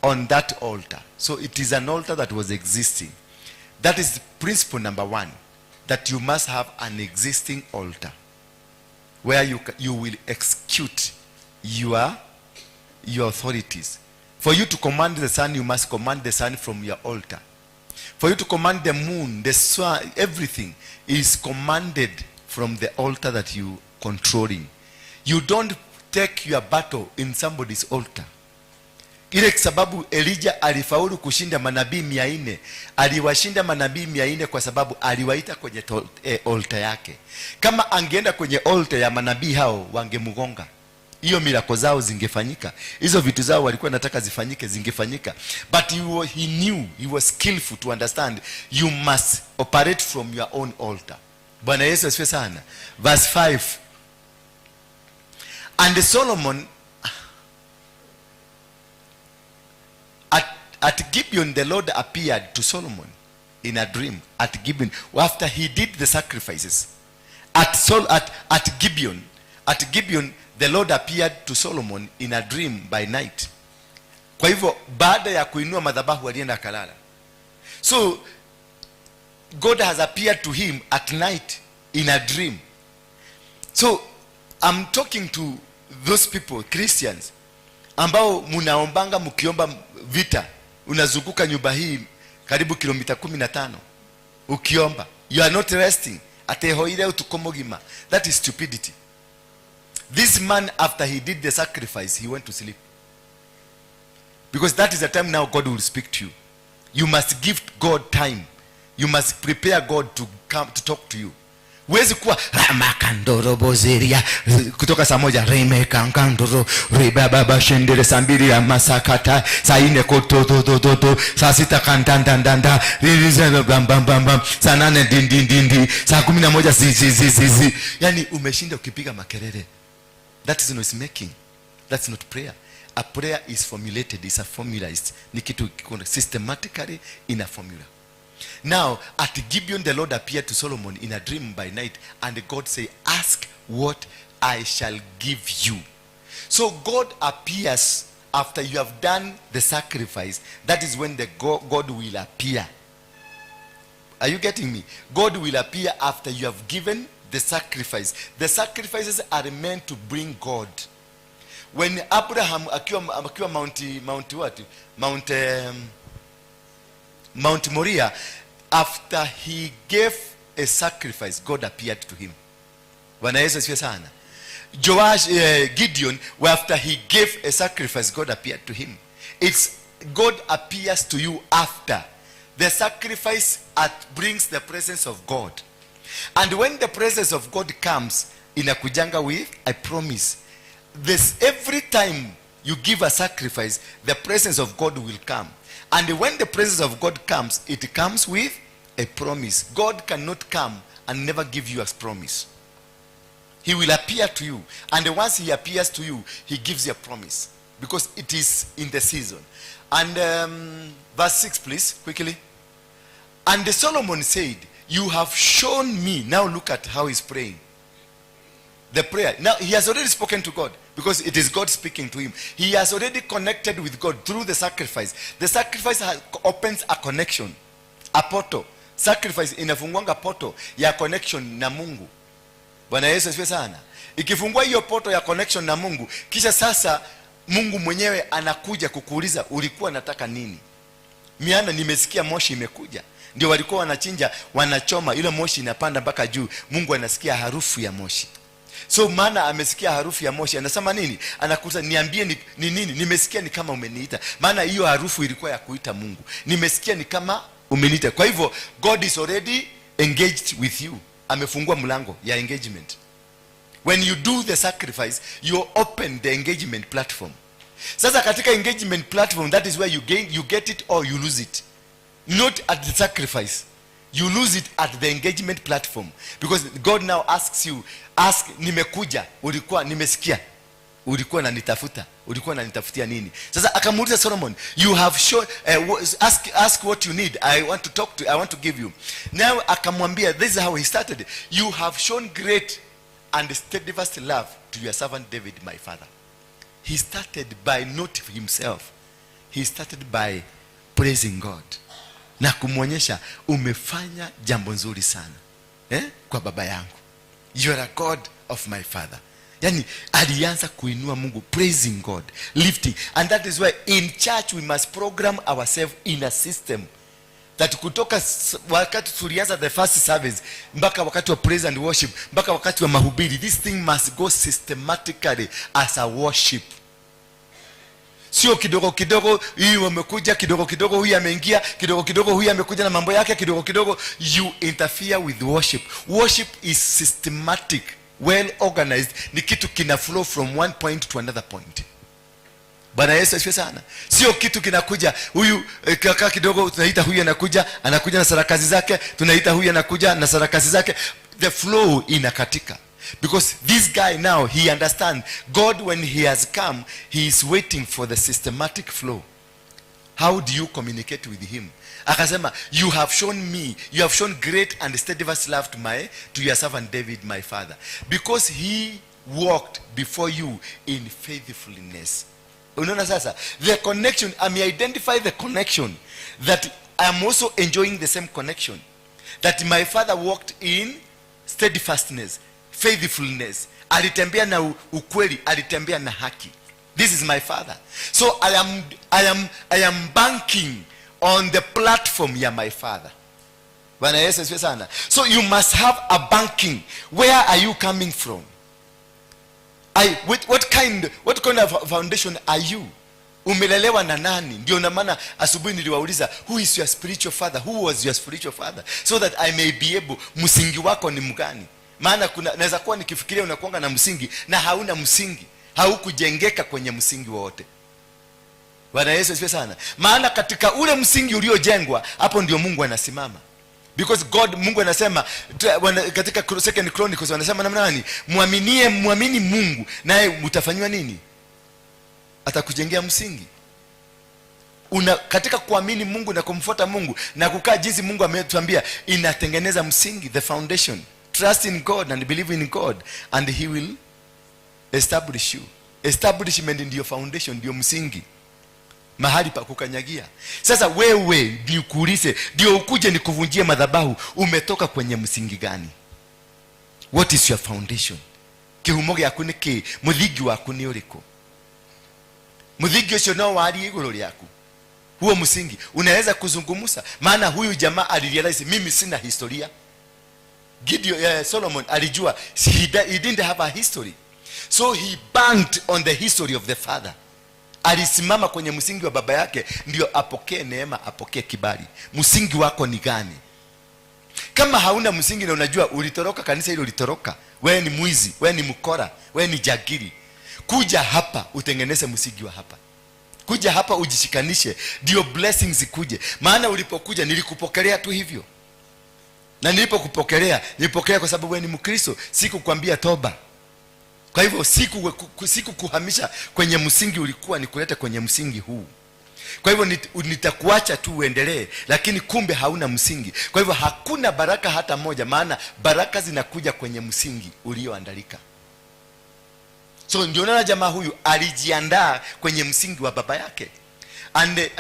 on that altar. So it is an altar that was existing. That is principle number one, that you must have an existing altar where you will execute your authorities. For you to command the sun, you must command the sun from your altar. For you to command the moon, the sun, everything is commanded from the altar that you controlling. You don't take your battle in somebody's altar. Ile sababu Elijah alifaulu kushinda manabii 400, aliwashinda manabii 400 kwa sababu aliwaita kwenye altar yake. Kama angeenda kwenye altar ya manabii hao, wangemgonga. Hiyo miracle zao zingefanyika, hizo vitu zao walikuwa nataka zifanyike zingefanyika. But he knew, he was skillful to understand you must operate from your own altar. Bwana Yesu asifiwe sana. Verse 5: And Solomon at Gibeon, the Lord appeared to Solomon in a dream at Gibeon after he did the sacrifices. At Gibeon, the Lord appeared to Solomon in a dream by night. Kwa hivyo baada ya kuinua madhabahu, alienda akalala. So God has appeared to him at night in a dream. So I'm talking to those people, Christians, ambao munaombanga, mkiomba vita, unazunguka nyumba hii karibu kilomita 15 ukiomba. You are not resting, atehoire utuko mugima. That is stupidity. This man, after he did the sacrifice, he went to sleep, because that is the time now God will speak to you. You must give God time. You must prepare God to come to talk to you. Huwezi kuwa ramakandorobozeria kutoka saa 1, remekankandoro ribababashendere, saa 2 ya masakata, saa 4 kototototo, saa 6 kantandandanda bambambamba, saa 8 dindindindi, saa 11 zizizizizi. Yani umeshinda ukipiga makelele. That is noise making. That's not prayer. A prayer is formulated, is a formula, is ni kitu kiko systematically in a formula. Now, at Gibeon, the Lord appeared to Solomon in a dream by night, and God said, "Ask what I shall give you." So God appears after you have done the sacrifice. That is when the God will appear. Are you getting me? God will appear after you have given the sacrifice. The sacrifices are meant to bring God. When Abraham akiwa Mount what? Mount Moriah, after he gave a sacrifice, God appeared to him. Bwana Yesu asifiwe sana. Joash, Gideon, after he gave a sacrifice, God appeared to him. It's God appears to you after the sacrifice brings the presence of God. And when the presence of God comes, inakujanga with a promise. This every time you give a sacrifice, the presence of God will come. And when the presence of God comes, it comes with a promise. God cannot come and never give you a promise. He will appear to you. And once he appears to you, he gives you a promise. Because it is in the season. And verse 6, please, quickly. And Solomon said, "You have shown me." Now look at how he's praying. The prayer. Now he has already spoken to God, because it is God speaking to him. He has already connected with God through the sacrifice. The sacrifice opens a connection, a portal. Sacrifice inafunguanga portal ya connection na Mungu. Bwana Yesu asifiwe sana. Ikifungua hiyo portal ya connection na Mungu, kisha sasa Mungu mwenyewe anakuja kukuuliza, "Ulikuwa nataka nini?" Maana nimesikia moshi imekuja. Ndio walikuwa wanachinja, wanachoma, ile moshi inapanda mpaka juu. Mungu anasikia harufu ya moshi. So maana amesikia harufu ya moshi, anasema nini? Anakuta, "Niambie ni nini? Nimesikia ni kama umeniita." Maana hiyo harufu ilikuwa ya kuita Mungu. "Nimesikia ni kama umeniita." Kwa hivyo God is already engaged with you. Amefungua mlango ya engagement. When you do the sacrifice, you open the engagement platform. Sasa katika engagement platform, that is where you gain, you get it or you lose it. Not at the sacrifice. You lose it at the engagement platform, because God now asks you, ask, "Nimekuja, ulikuwa, nimesikia ulikuwa nanitafuta, ulikuwa nanitafutia nini?" Sasa akamuuliza Solomon, "You have shown, ask what you need. I want to talk to, I want to give you." Now akamwambia, this is how he started: "You have shown great and steadfast love to your servant David, my father." He started by not himself. He started by praising God na kumwonyesha, "Umefanya jambo nzuri sana, eh, kwa baba yangu. You are a God of my father." Yani alianza kuinua Mungu, praising God, lifting. And that is why in church we must program ourselves in a system that kutoka wakati tulianza the first service mpaka wakati wa praise and worship, mpaka wakati wa mahubiri, this thing must go systematically as a worship. Sio kidogo kidogo, hii wamekuja kidogo kidogo, huyu ameingia kidogo kidogo, huyu amekuja na mambo yake kidogo kidogo. You interfere with worship. Worship is systematic, well organized. Ni kitu kina flow from one point to another point. Bwana Yesu asifiwe sana. Sio kitu kinakuja huyu kaka kidogo, tunaita huyu anakuja, anakuja na sarakasi zake, tunaita huyu anakuja na sarakasi zake. The flow inakatika. Because this guy now, he understand God. When he has come, he is waiting for the systematic flow. How do you communicate with him? Akasema, "You have shown me, you have shown great and steadfast love to your servant David, my father, because he walked before you in faithfulness." Unaona sasa the connection, I may identify the connection that I am also enjoying, the same connection that my father walked in steadfastness, faithfulness. Alitembea na ukweli, alitembea na haki. This is my father, so I am banking on the platform ya my father. Bwana Yesu asifiwe sana. So you must have a banking. Where are you coming from? What kind of foundation are you? Umelelewa na nani? Ndio na maana asubuhi niliwauliza, "Who is your spiritual father? Who was your spiritual father?" So that I may be able, msingi wako ni mgani? Maana kuna naweza kuwa nikifikiria unakuanga na msingi na hauna msingi, haukujengeka kwenye msingi wowote. Bwana Yesu asifiwe sana. Maana katika ule msingi uliojengwa, hapo ndio Mungu anasimama, because God, Mungu anasema katika Second Chronicles wanasema namna gani? Mwaminie, mwamini Mungu naye mtafanyiwa nini? Atakujengea msingi. Una katika kuamini Mungu na kumfuata Mungu na kukaa jinsi Mungu ametuambia, inatengeneza msingi, the foundation. Trust in God and believe in God and he will establish you. Establishment ndiyo foundation, ndio msingi, mahali pa kukanyagia. Sasa wewe nikuulize, ndio ukuje nikuvunjie madhabahu, umetoka kwenye msingi gani? What is your foundation? Kihumo gĩaku nĩ kĩ? Mũthingi waku nĩ ũrĩkũ? Mũthingi ũcio no warie igũrũ rĩaku. Huo msingi unaweza kuzungumza? Maana huyu jamaa alirealize, mimi sina historia. Gideon, Solomon alijua he didn't have a history, so he banked on the history of the father. Alisimama kwenye msingi wa baba yake ndio apokee neema, apokee kibali. Msingi wako ni gani? Kama hauna msingi na unajua ulitoroka kanisa hilo, ulitoroka, wewe ni mwizi, wewe ni mkora, wewe ni jagiri, kuja hapa utengeneze msingi wa hapa. Kuja hapa ujishikanishe ndio blessings zikuje. Maana ulipokuja nilikupokelea tu hivyo, na nilipokupokelea nilipokelea kwa sababu wewe ni Mkristo. Sikukwambia toba. Kwa hivyo sikukuhamisha kwenye msingi ulikuwa, nikulete kwenye msingi huu. Kwa hivyo nitakuacha tu uendelee, lakini kumbe hauna msingi. Kwa hivyo hakuna baraka hata moja, maana baraka zinakuja kwenye msingi ulioandalika. So ndio naona jamaa huyu alijiandaa kwenye msingi wa baba yake. And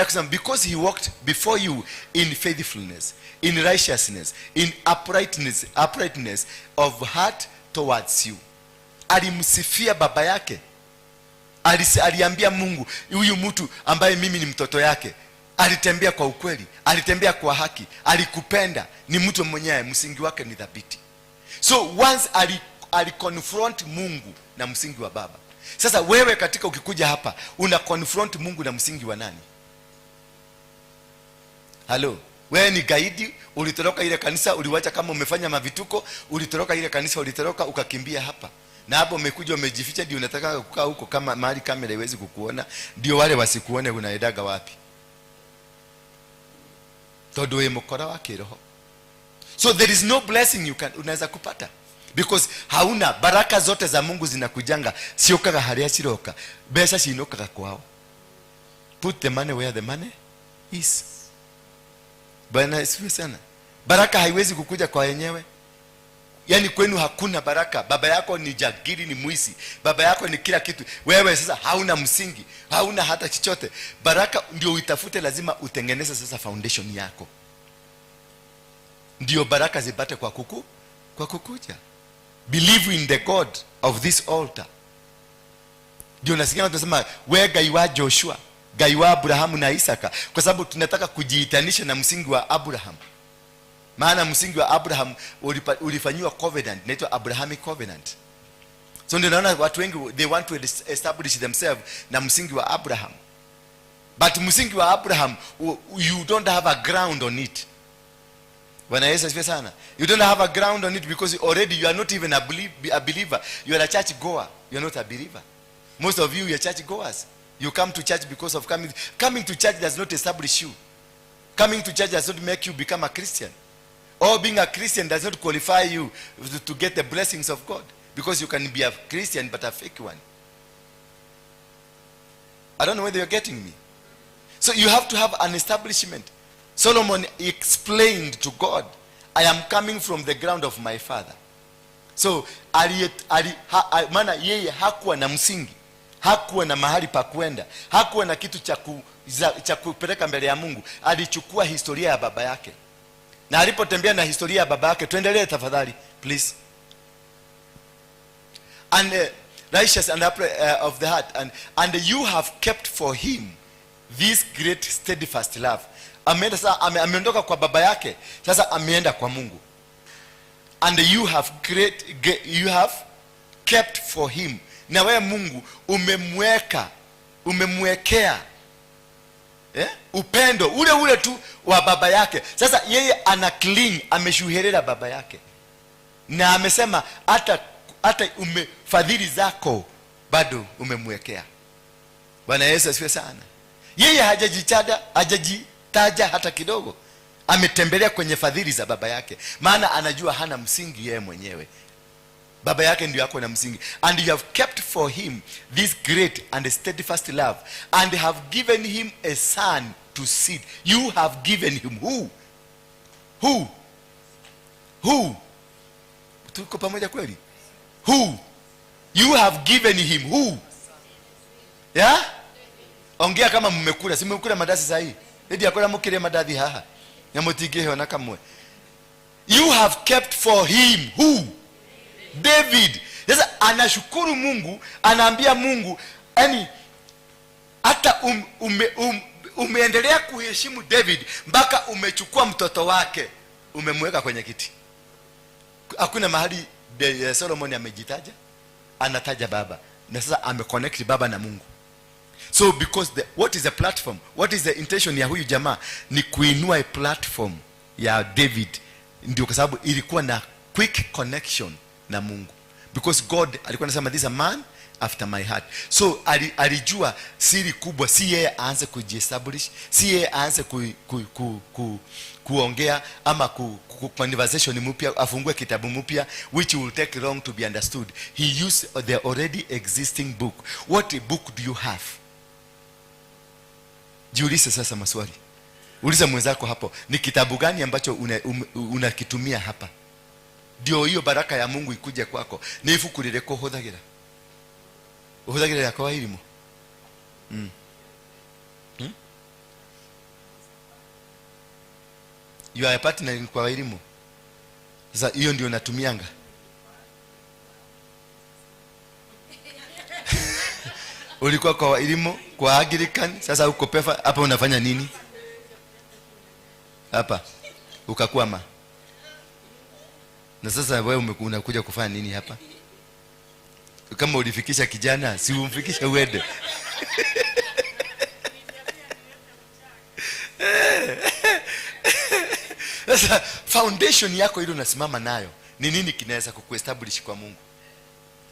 kusema, because he walked before you in faithfulness, in righteousness, in uprightness of heart towards you. Alimsifia baba yake. Aliambia Mungu, huyu mtu ambaye mimi ni mtoto yake alitembea kwa ukweli, alitembea kwa haki, alikupenda, ni mtu mwenyewe msingi wake ni thabiti. So once aliconfront Mungu na msingi wa baba. Sasa wewe katika ukikuja hapa una confront Mungu na msingi wa nani? Halo, wewe ni gaidi, ulitoroka ile kanisa, uliwacha kama umefanya mavituko, ulitoroka ile kanisa, ulitoroka ukakimbia hapa, na hapo umekuja umejificha, ndio unataka kukaa huko kama mahali kamera iwezi kukuona, ndio wale wasikuone unaendaga wapi, tondu wĩ mũkora wa kĩroho. So there is no blessing you can, unaweza kupata, because hauna. Baraka zote za Mungu zinakujanga, ciũkaga harĩa ciroka. Mbeca cinũkaga kwao. Put the money where the money is. Bwana asifiwe sana. Baraka haiwezi kukuja kwa wenyewe. Yaani kwenu hakuna baraka. Baba yako ni jagiri, ni mwizi, baba yako ni kila kitu. Wewe sasa hauna msingi, hauna hata chochote. Baraka ndio uitafute, lazima utengeneze sasa foundation yako ndio baraka zipate kwa kukuja. Believe in the God of this altar. Ndio nasikia watu wanasema, "We Ngai wa Joshua, Ngai wa Abrahamu na Isaka," kwa sababu tunataka kujiitanisha na msingi wa Abraham. Maana msingi wa Abraham ulifanyiwa covenant, inaitwa Abrahamic covenant. So ndio naona watu wengi, they want to establish themselves na msingi wa Abraham, but msingi wa Abraham, you don't have a ground on it. Bwana Yesu asifiwe sana. You don't have a ground on it because already you are not even a believer. You are a church goer. You are not a believer. Most of you, you are church goers. You come to church because of coming. Coming to church does not establish you. Coming to church does not make you become a Christian. Or being a Christian does not qualify you to get the blessings of God, because you can be a Christian but a fake one. I don't know whether you're getting me. So you have to have an establishment. Solomon explained to God, "I am coming from the ground of my father." So maana yeye hakuwa na msingi, hakuwa na mahali pa kwenda, hakuwa na kitu cha kupeleka mbele ya Mungu. Alichukua historia ya baba yake, na alipotembea na historia ya baba yake, tuendelee tafadhali, please. And righteous and upright of the heart, and you have kept for him this great steadfast love. Ameenda sasa, ameondoka kwa baba yake, sasa ameenda kwa Mungu. And you have kept for him, na wewe Mungu umemweka, umemwekea upendo ule ule tu wa baba yake. Sasa yeye ana cling, ameshuherera baba yake, na amesema hata fadhili zako bado umemwekea. Bwana Yesu asifiwe sana. Yeye hajajitaja hata kidogo. Ametembelea kwenye fadhili za baba yake, maana anajua hana msingi yeye mwenyewe. Baba yake ndio ako na msingi. And you have kept for him this great and steadfast love and have given him a son to sit. You have given him who? Who? Who? Tuko pamoja kweli? Who? You have given him who? Yeah? Ongea kama mmekula. Si mmekula mandazi saa hii? Edi akora mukire mandazi haha na mutingiheo na kamwe. You have kept for him who? David. Sasa anashukuru Mungu, anaambia Mungu, yani hata umeendelea kuheshimu David mpaka umechukua mtoto wake umemweka kwenye kiti. Hakuna mahali Solomon amejitaja, anataja baba, na sasa ameconnect baba na Mungu. So because what is the platform, what is the intention ya huyu jamaa? Ni kuinua a platform ya David, ndio kwa sababu ilikuwa na quick connection na Mungu, because God alikuwa anasema, "This is a man after my heart." So alijua siri kubwa si yeye aanze kujiestablish, si yeye aanze kuongea ama conversation mpya, afungue kitabu mpya which will take long to be understood. He used the already existing book. What book do you have? Jiulize sasa maswali. Uliza mwenzako hapo, ni kitabu gani ambacho unakitumia hapa ndio hiyo baraka ya Mungu ikuje kwako? Ni ibuku rĩrĩkũ ũhũthagĩra? Ũhũthagĩra rĩa kwa irimũ? You are a partner kwa elimu. Sasa hiyo ndio natumianga. Ulikuwa kwa elimu, kwa Anglican, sasa uko PEFA, hapa unafanya nini? Hapa ukakwama. Na sasa wewe unakuja kufanya nini hapa? Kama ulifikisha kijana, si umfikishe uende. Sasa foundation yako ile unasimama nayo ni nini kinaweza kukuestablish kwa Mungu?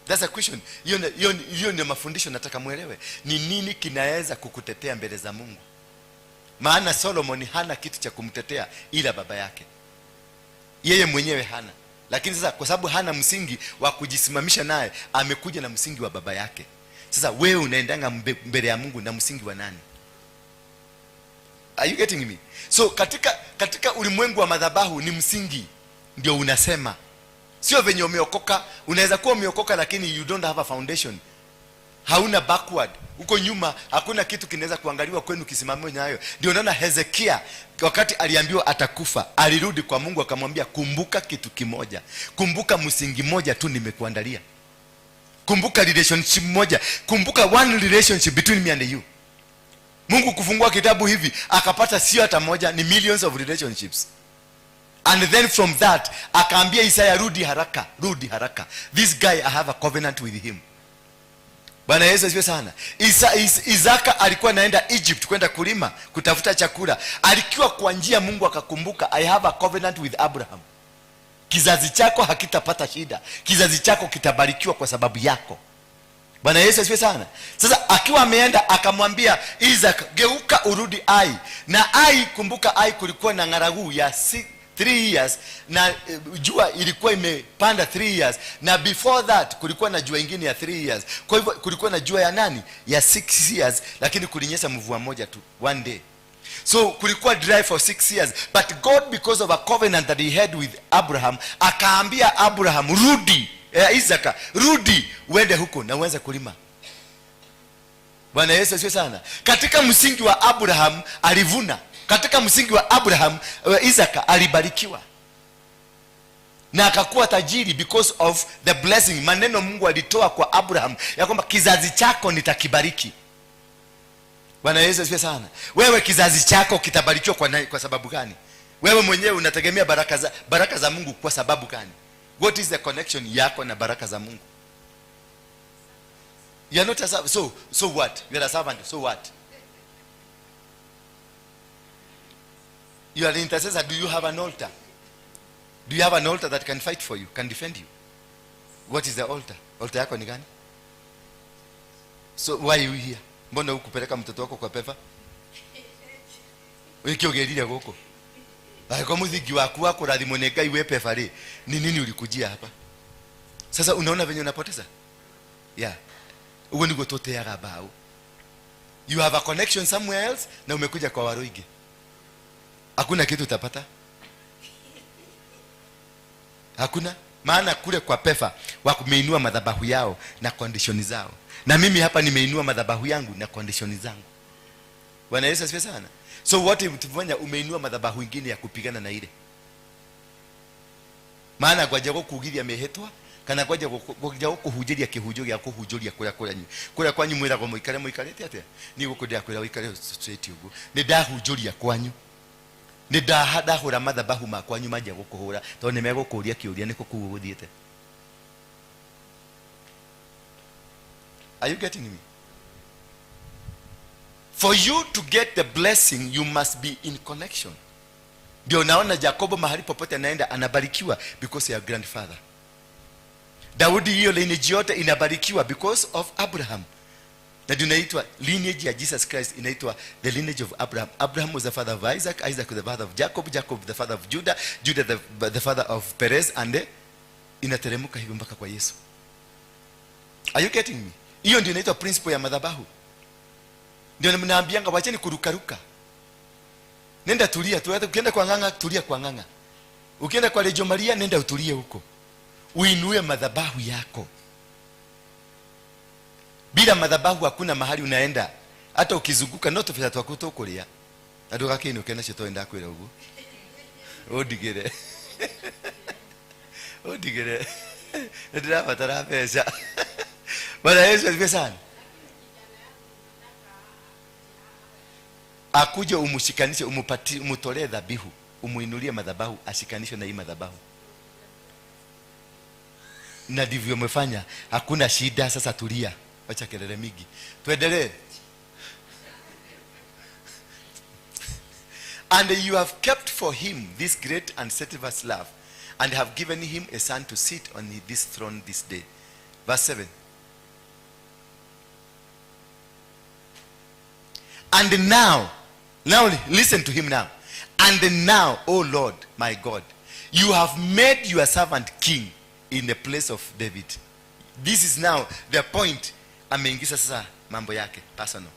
That's a question. Hiyo ndio mafundisho nataka muelewe. Ni nini kinaweza kukutetea mbele za Mungu? Maana Solomon hana kitu cha kumtetea ila baba yake. Yeye mwenyewe hana. Lakini sasa kwa sababu hana msingi wa kujisimamisha naye, amekuja na msingi wa baba yake. Sasa wewe unaendanga mbele ya Mungu na msingi wa nani? Are you getting me? So katika ulimwengu wa madhabahu ni msingi ndio unasema. Sio venye umeokoka. Unaweza kuwa umeokoka lakini you don't have a foundation. Hauna backward. Huko nyuma hakuna kitu kinaweza kuangaliwa kwenu kisimamiwe nayo. Ndio unaona Hezekia wakati aliambiwa atakufa, alirudi kwa Mungu akamwambia, kumbuka kitu kimoja. Kumbuka msingi moja tu nimekuandalia. Kumbuka relationship moja. Kumbuka one relationship between me and you. Mungu kufungua kitabu hivi akapata sio hata moja, ni millions of relationships. And then from that akaambia Isaya, rudi haraka, rudi haraka, this guy, I have a covenant with him. Bwana Yesu asifiwe sana. Isaka alikuwa anaenda Egypt kwenda kulima, kutafuta chakula. Alikuwa kwa njia, Mungu akakumbuka, I have a covenant with Abraham. Kizazi chako hakitapata shida, kizazi chako kitabarikiwa kwa sababu yako. Bwana Yesu asifiwe sana. Sasa akiwa ameenda, akamwambia Isaac, geuka urudi Ai. Na Ai, kumbuka Ai kulikuwa na ng'aragu ya 3 years na jua ilikuwa imepanda 3 years, na before that kulikuwa na jua ingine ya 3 years. Kwa hivyo kulikuwa na jua ya nani? Ya 6 years, lakini kulinyesha mvua moja tu, one day. So kulikuwa dry for 6 years, but God, because of a covenant that he had with Abraham, akaambia Abraham, rudi, Isaka, rudi uende huko na uanze kulima. Bwana Yesu asifiwe sana. Katika msingi wa Abraham alivuna. Katika msingi wa Abraham, Isaka alibarikiwa na akakuwa tajiri because of the blessing, maneno Mungu alitoa kwa Abraham ya kwamba kizazi chako nitakibariki. Bwana Yesu asifiwe sana. Wewe kizazi chako kitabarikiwa kwa sababu gani? Wewe mwenyewe unategemea baraka za Mungu kwa sababu gani? What is the connection yako na baraka za Mungu? You are not a servant. So what? You are a servant, so what? You are an intercessor. Do you have an altar? Do you have an altar that can fight for you, can defend you? What is the altar? Altar yako ni gani? So why are you here? Mbona hukupeleka mtoto wako kwa PEFA? Wiki ũgĩrire gũkũ, angĩkorwo mũthingi waku wa kũrathimwo nĩ Ngai wĩ PEFA rĩ, ni nini ulikujia hapa? Sasa unaona venye unapoteza. Yeah, ũguo nĩguo tũteaga mbao. You have a connection somewhere else na umekuja kwa Waruingi, hakuna kitu utapata, hakuna. Maana kule kwa PEFA wameinua madhabahu yao na condition zao, na mimi hapa nimeinua madhabahu yangu na condition zangu. Bwana Yesu asifiwe sana. So what tufanya, umeinua madhabahu ingine ya kupigana na ile. Maana ngwanja gũkugithia mĩhĩtwa kana ngwanja gũkũhunjĩria kĩhunjo gĩa kũhunjũria kũrĩa kũranyu, kũrĩa kwanyu mwĩragwo mũikare mũikarĩte atĩa. Niĩ gũkũ ndĩrakwĩra ũikare straight ũguo. Nĩ ndahunjũria kwanyu, nĩ ndahũra mathabahu ma kwanyu, manjia gũkũhũra tondũ nĩ megũkũria kĩũria, nĩkũ kũu gũthiĩte. Are you getting me? For you to get the blessing, you must be in connection. Ndio naona Jacobo mahali popote anaenda anabarikiwa because ya grandfather Daudi. Hiyo lineage yote inabarikiwa because of Abraham, na ndio inaitwa lineage ya Jesus Christ, inaitwa the lineage of Abraham. Abraham was the father of Isaac, Isaac was the father of Jacob, Jacob the father of Judah, Judah the father of Perez, and inateremka hivyo mpaka kwa Yesu. Are you getting me? Hiyo ndio inaitwa principle ya madhabahu. Ndio mnaambianga wacheni kurukaruka, nenda tulia tu. Hata ukienda kwa Ng'ang'a, tulia kwa Ng'ang'a. Ukienda kwa Legio Maria, nenda utulie huko, uinue madhabahu yako. Bila madhabahu hakuna mahali unaenda, hata ukizunguka no tũbeca twaku tũkũrĩa na ndũgakĩinũke nacio tondũ ndakwĩra ũguo. Ũndigĩre, ũndigĩre, nĩndĩrabatara mbeca. Bwana Yesu asifiwe sana. Akuje umshikanishe, umupatie, umutolee dhabihu, umuinulie madhabahu, ashikanishwe na hii madhabahu, na ndivyo umefanya. Hakuna shida. Sasa tulia, wacha kelele mingi, tuendelee. And you have kept for him this great and steadfast love, and have given him a son to sit on this throne this day. Verse 7. And now, now listen to him now. And now, O Lord my God, you have made your servant king in the place of David. This is now the point. Ameingiza sasa mambo yake personal.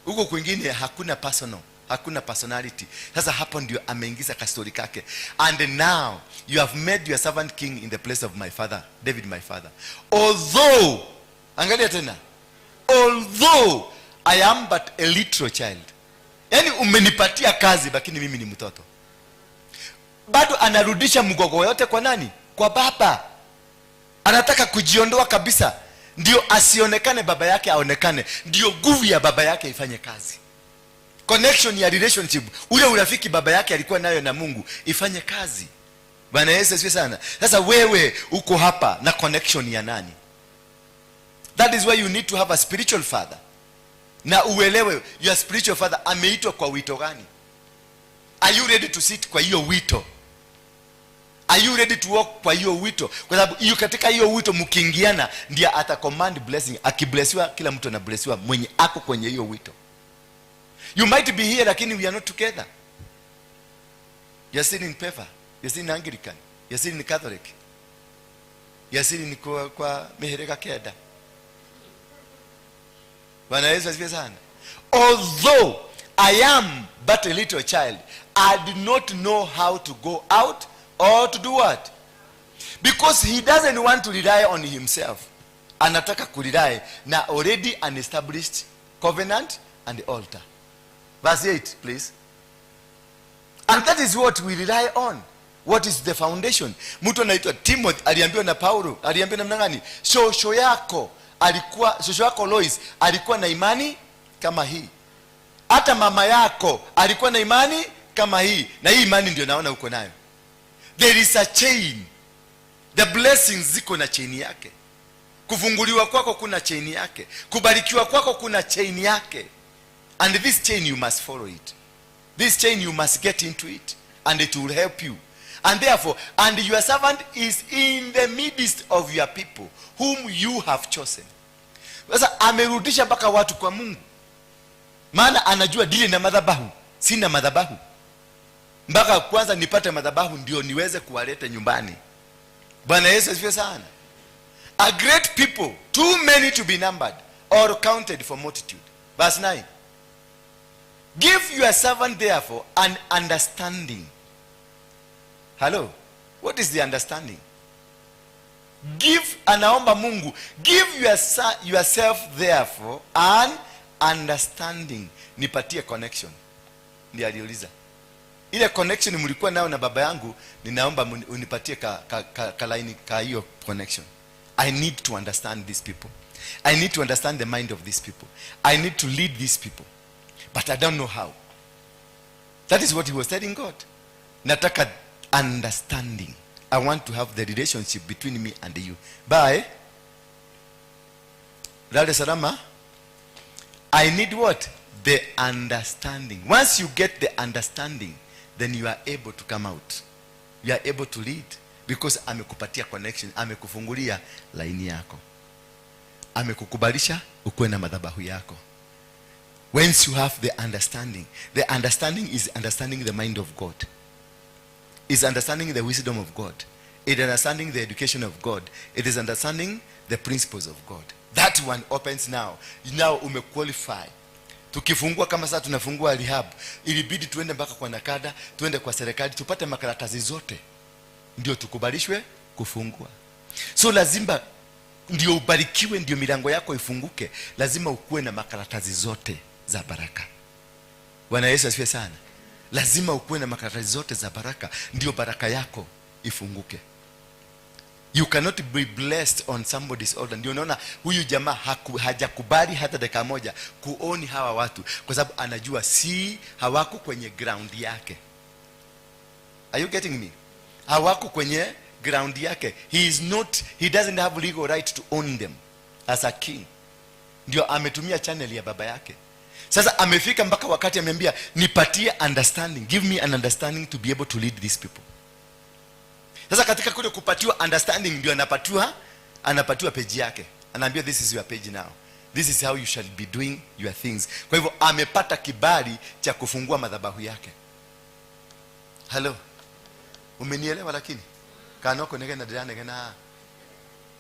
Huko kwingine hakuna personal, hakuna personality. Sasa hapo ndio ameingiza kastori kake. And now you have made your servant king in the place of my father David, my father, although, angalia tena, although I am but a little child. Yaani umenipatia kazi lakini mimi ni mtoto bado. Anarudisha mgogo yote kwa nani? Kwa baba. Anataka kujiondoa kabisa ndio asionekane, baba yake aonekane, ndio nguvu ya baba yake ifanye kazi. Connection ya relationship, ule urafiki baba yake alikuwa nayo na Mungu ifanye kazi. Bwana Yesu asifiwe sana. Sasa wewe uko hapa na connection ya nani? That is why you need to have a spiritual father, na uelewe your spiritual father ameitwa kwa wito gani. Are you ready to sit kwa hiyo wito? Are you ready to walk kwa hiyo wito? Kwa sababu hiyo, katika hiyo wito mkiingiana, ndiye ata command blessing. Akiblessiwa, kila mtu anablessiwa mwenye ako kwenye hiyo wito. You might be here, lakini we are not together. You're still in PEFA, you're still in Anglican, you're still in Catholic, you're still in kwa mihirika kenda. Bwana Yesu asifiwe sana. Although I am but a little child, I do not know how to go out or to do what? Because he doesn't want to rely on himself. Anataka kurely na already an established covenant and altar. Verse 8, please. And that is what we rely on. What is the foundation? Mtu anaitwa Timothy aliambiwa na Paulo, aliambiwa namna gani? Shosho yako alikuwa, shosho yako Lois alikuwa na imani kama hii. Hata mama yako alikuwa na imani kama hii, na hii imani ndio naona uko nayo. There is a chain. The blessings ziko na chain yake. Kufunguliwa kwako kuna chain yake. Kubarikiwa kwako kuna chain yake. And this chain, you must follow it. This chain, you must get into it, and it will help you. And therefore, and your servant is in the midst of your people whom you have chosen. Sasa amerudisha mpaka watu kwa Mungu, maana anajua deal na madhabahu. Sina madhabahu, mpaka kwanza nipate madhabahu ndio niweze kuwaleta nyumbani. Bwana Yesu asifiwe sana. A great people, too many to be numbered or counted for multitude. Verse 9. Give your servant therefore an understanding. Hello, what is the understanding? Give, anaomba Mungu, give yourself therefore an understanding. Nipatie connection. Ndiye aliuliza. Ile connection mlikuwa nayo na baba yangu, ninaomba unipatie ka line ka hiyo connection. I need to understand these people. I need to understand the mind of these people. I need to lead these people. But I don't know how. That is what he was telling God. Nataka understanding. I want to have the relationship between me and you. Bye. Dar es Salaam. I need what? The understanding. Once you get the understanding, then you are able to come out. You are able to lead because amekupatia connection, amekufungulia laini yako. Amekukubalisha ukuwe na madhabahu yako. Once you have the understanding is understanding the mind of God. Is understanding the wisdom of God. It is understanding the education of God. It is understanding the principles of God. That one opens now. Now umequalify. Tukifungua kama sasa tunafungua rehab, ilibidi tuende mpaka kwa NACADA, tuende kwa serikali, tupate makaratasi zote ndio tukubalishwe kufungua. So lazima ndio ubarikiwe, ndio milango yako ifunguke, lazima ukuwe na makaratasi zote za baraka. Bwana Yesu asifiwe sana. Lazima ukuwe na makaratasi zote za baraka ndio baraka yako ifunguke. You cannot be blessed on somebody's altar. Ndio unaona huyu jamaa hajakubali hata dakika moja kuown hawa watu, kwa sababu anajua si hawako kwenye ground yake. Are you getting me? Hawako kwenye ground yake. He is not, he doesn't have legal right to own them as a king. Ndio ametumia channel ya baba yake. Sasa amefika mpaka wakati ameambia, "Nipatie understanding. Give me an understanding to be able to lead these people." Sasa katika kule kupatiwa understanding ndio anapatiwa page yake. Anaambia, "This is your page now. This is how you shall be doing your things." Kwa hivyo amepata kibali cha kufungua madhabahu yake. Hello, umenielewa? Lakini kana kunegena ndiranegena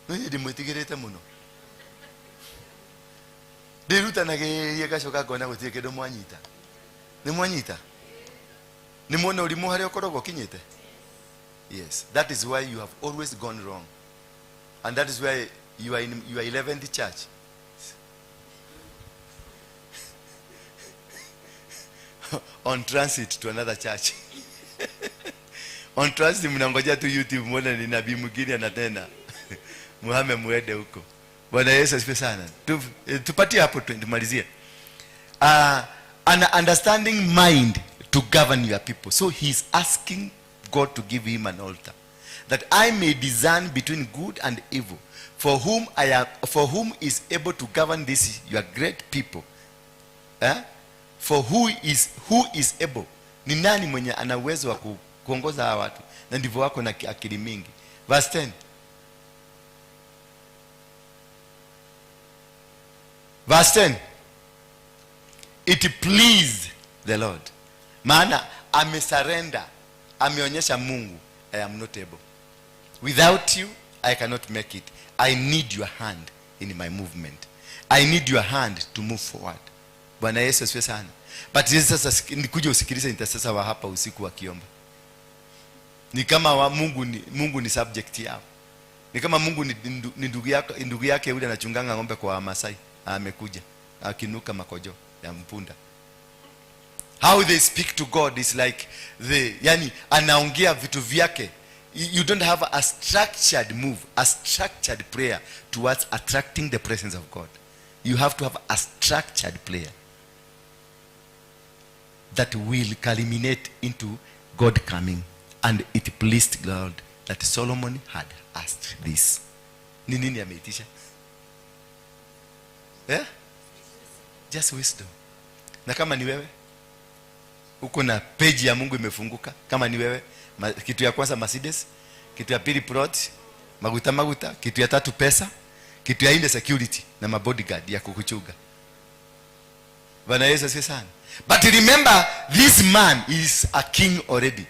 niĩ ndimwĩtigĩrĩte mũno, ndĩrutanagĩria ngacoka ngona gũtirĩ kĩndũ mwanyita. Nĩ mwanyita? Nĩ mwona ũrimũ harĩa ũkoragwo ũkinyĩte? Yes, that is why you have always gone wrong, and that is why you are in your 11th church on transit to another church. On transit, mnangojea tu YouTube muone ni nabii mwingine anatena, muhame muende huko. Bwana Yesu asifiwe sana. Tupatie hapo tumalizie. An understanding mind to govern your people. So he's asking God to give him an altar, that I may discern between good and evil, for whom I am, for whom is able to govern this your great people. Eh? For who is able? Ni nani mwenye ana uwezo wa kuongoza hawa watu? Na ndivyo wako na akili mingi. Verse 10. Verse 10. It pleased the Lord. Maana amesurrender, ameonyesha Mungu, I am not able. Without you, I cannot make it. I need your hand in my movement. I need your hand to move forward. Bwana Yesu asifiwe sana. But sasa nikuje usikilize intercessor wa hapa usiku wakiomba. Ni kama wa Mungu ni subject yao. Ni kama Mungu ni ndugu yake yule anachunganga ng'ombe kwa Wamasai. Amekuja akinuka makojo ya mpunda. How they speak to God is like the, yani anaongea vitu vyake. You don't have a structured move, a structured prayer towards attracting the presence of God. You have to have a structured prayer that will culminate into God coming. And it pleased God that Solomon had asked this. Ni nini ameitisha? Eh? Just wisdom. Na kama ni wewe, uko na page ya Mungu imefunguka. Kama ni wewe, kitu ya kwanza Mercedes, kitu ya pili plot, maguta maguta, kitu ya tatu pesa, kitu ya nne security na mabodyguard ya kukuchunga. Bwana Yesu asifiwe sana. But remember, this man is a king already.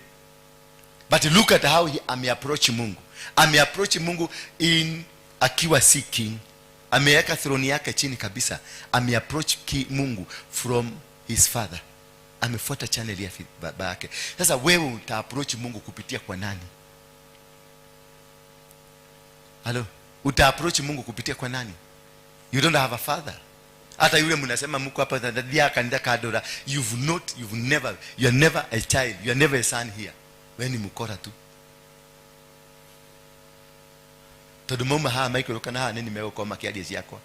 But look at how he ameapproach Mungu. Ameapproach Mungu in akiwa si king. Ameweka throne yake chini kabisa. Ameapproach Mungu from his father. Amefuata channel ya baba yake. Sasa wewe uta approach Mungu kupitia kwa nani? Hello? Uta approach Mungu kupitia kwa nani? You don't have a father. Hata yule mnasema mko hapa dia kanisa kadora, you've not, you've never, you are never a child, you are never a son here. Wewe ni mkora tu. Tondu mauma haha maikũrũka na haha nĩ megũkorwo makĩaria ciakwa.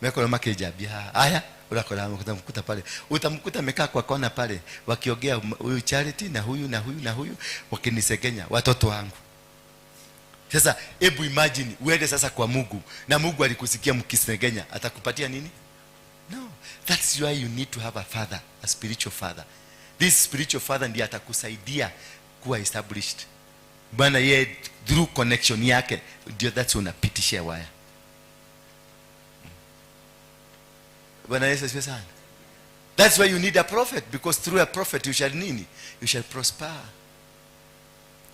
Mekorwo makĩnjambia haha. Aya, urakora utamkuta pale. Utamkuta amekaa kwa kona pale wakiongea huyu Charity na huyu na huyu na huyu wakinisegenya watoto wangu. Sasa hebu imagine uende sasa kwa Mungu na Mungu alikusikia mkisegenya, atakupatia nini? No, that's why you need to have a father, a spiritual father. This spiritual father ndiye atakusaidia kuwa established. Bwana ye through connection yake ndio that's unapitishia waya. Bwana Yesu asifiwe sana. That's why you need a prophet, because through a prophet you shall nini? You shall prosper.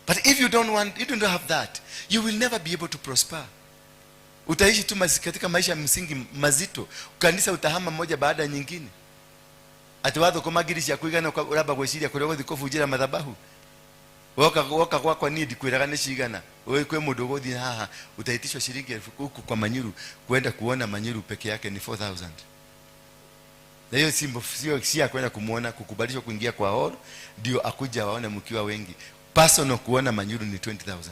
But if you don't want, you don't have that, you will never be able to prosper. Utaishi tu katika maisha ya msingi mazito. Kanisa utahama moja baada ya nyingine. Ati watho kumagirisha kuigana kwa uraba gweciria kuria guthi kubunjira madhabahu. Woka woka gwakwa ni ndikwiraga ni cigana. Wewe kwe mundu uguthi haha utaitishwa shilingi elfu huku kwa Manyuru, kwenda kuona Manyuru peke yake ni 4000. Na hiyo sio si ya kwenda kumuona, kukubalishwa kuingia kwa hall ndio akuja waone mkiwa wengi. Personal kuona Manyuru ni 20,000.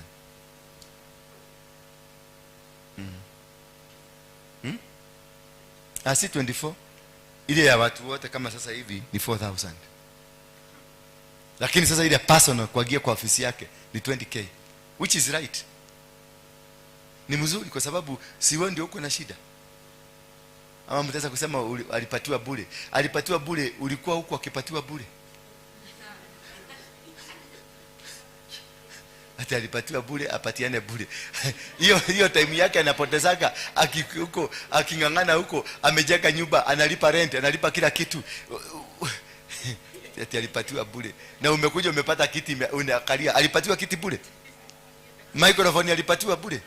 Si 24. Ile ya watu wote kama sasa hivi ni 4,000. Lakini sasa ile personal kuingia kwa ofisi yake ni 20K, which is right. Ni mzuri kwa sababu si wewe ndio uko na shida. Ama mtaweza kusema alipatiwa bure. Alipatiwa bure, ulikuwa huko akipatiwa bure. Ati alipatiwa bure, apatiane bure. Hiyo time yake anapotezaga huko, aking'ang'ana huko, amejenga nyumba, analipa rent, analipa kila kitu. Ati alipatiwa bure. Na umekuja umepata kiti unakalia. Alipatiwa kiti bure? Microphone alipatiwa bure?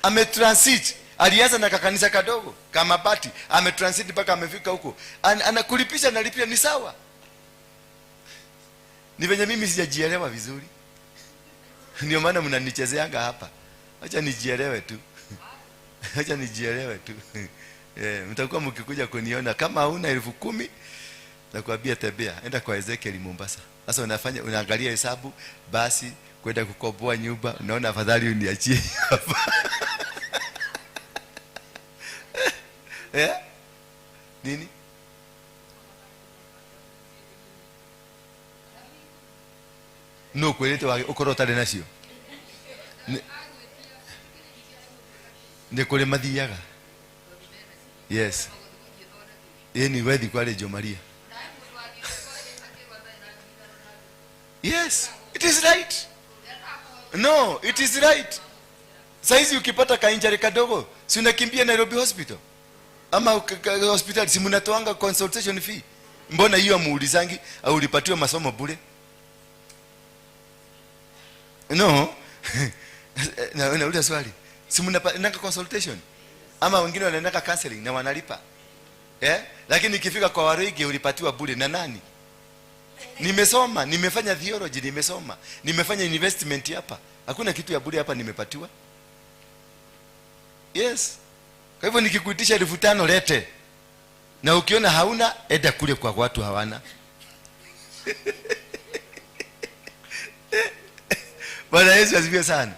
Ametransit. Alianza na kakanisa kadogo kama bati, ametransit mpaka amefika huko. Anakulipisha, analipia, ni sawa. Ni venye mimi sijajielewa vizuri. Ndio maana mnanichezeanga hapa. Acha nijielewe tu. Acha nijielewe tu. Mtakuwa mkikuja kuniona kama huna 10,000 nakwambia tembea, enda kwa Ezekiel Mombasa. Sasa unaangalia hesabu, basi kwenda kukomboa nyumba, unaona afadhali uniachie hapa. Eh? Nini? No kwĩrĩte wage ũkorwo ũtarĩ nacio. Nĩ kũrĩ mathiaga. Yes. Ĩni wethi kwarĩ Jo Maria. Yes, it is right. No, it is right. Saizi ukipata kainjari kadogo, si unakimbia Nairobi Hospital? Ama hospitali, si mnatoanga consultation fee? Mbona hiyo amuulizangi au ulipatiwa masomo bure? No. Na nauliza swali. Si mnapata consultation? Ama wengine wanaenda counseling na wanalipa. Eh? Lakini ikifika kwa Waruinge ulipatiwa bure na nani? Nimesoma, nimefanya theology, nimesoma. Nimefanya investment hapa. Hakuna kitu ya bure hapa nimepatiwa. Yes. Kwa hivyo nikikuitisha 5,000 lete. Na ukiona hauna, enda kule kwa watu hawana. Bwana Yesu asifiwe sana.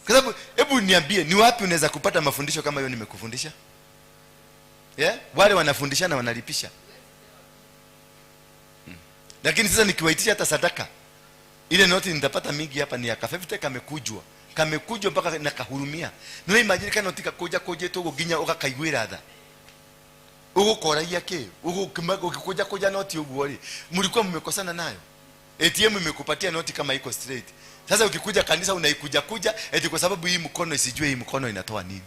Kwa sababu hebu niambie, ni wapi unaweza kupata mafundisho kama hiyo nimekufundisha? Yeah? Wale wanafundishana wanalipisha. Lakini sasa nikiwaitisha hata sadaka, ile noti nitapata mingi hapa ni ya 50 kamekujwa. Kamekujwa mpaka nakahurumia. No imagine kana noti kakuja kuje tu ginya ukakaiguira tha. Ugukoragia ki? Ukikuja kuja noti uguo ri. Mlikuwa mmekosana nayo. ATM imekupatia noti kama iko straight. Sasa ukikuja kanisa unaikuja kuja eti kwa sababu hii mkono isijue hii mkono inatoa nini.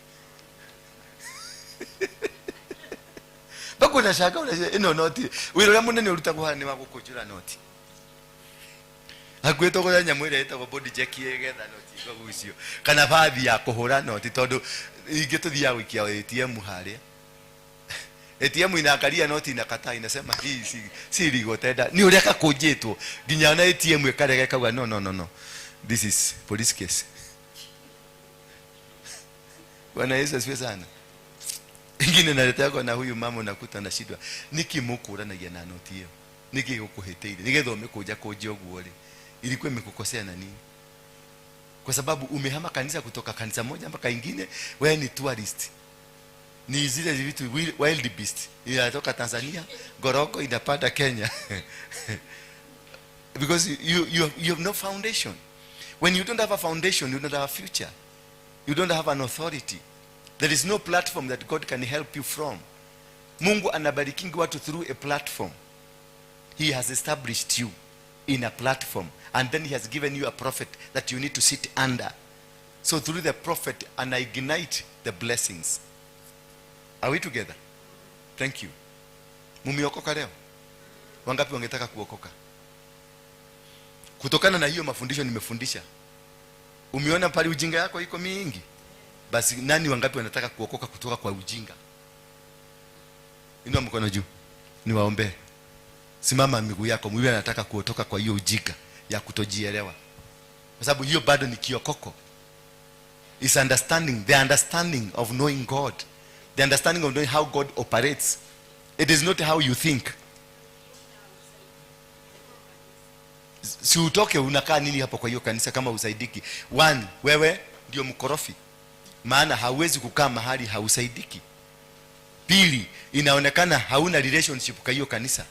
Bako unashangaa unashangaa ino noti. Wira uria munene urutagwo haha ni wa gukunjura noti. Hakuhĩ tũgũre nyamũ ĩrĩa ĩtagwo body check ĩgetha noti ikagucio. Kana bathi ya kũhũra noti tondũ ingĩ tũthiaga gũikia ATM harĩa. ATM inaangalia noti inakataa, inasema hii si legal tender. Ni ũrĩa kakũnjĩtwo nginya ona ATM ĩkarega ĩkauga no, no, no, no. This is police case. Bwana Yesu asifiwe sana. Ingine naleteagwo na huyu mama unakuta anashindwa. Niki mũkũranagia na noti ĩyo? Niki gũkũhĩtĩire? Nĩgetha ũmĩkũnja kũnje ũguo rĩ, ilikuwa imekukosea na nini? Kwa sababu umehama kanisa kutoka kanisa moja mpaka ingine, wewe ni tourist. Ni zile vitu wild beast. Inatoka Tanzania, Ngorongoro inapanda Kenya. Because you have no foundation. When you don't have a foundation, you don't have a future. You don't have an authority. There is no platform that God can help you from. Mungu anabarikingi watu through a platform. He has established you in a platform, and then he has given you a prophet that you need to sit under. So through the prophet, and I ignite the blessings. Are we together? Thank you. Mumeokoka leo? Wangapi wangetaka kuokoka? Kutokana na hiyo mafundisho nimefundisha, umeona pale ujinga yako iko mingi. Basi nani wangapi wanataka kuokoka kutoka kwa ujinga? Inua mkono juu. Niwaombe. Simama miguu yako. Mwili anataka kuotoka kwa hiyo ujinga ya kutojielewa. Kwa sababu hiyo bado ni kiokoko. It's understanding, the understanding of knowing God. The understanding of knowing how God operates. It is not how you think. Si utoke unakaa nini hapo kwa hiyo kanisa kama usaidiki. One, wewe ndio mkorofi. Maana hauwezi kukaa mahali hausaidiki. Pili, inaonekana hauna relationship kwa hiyo kanisa.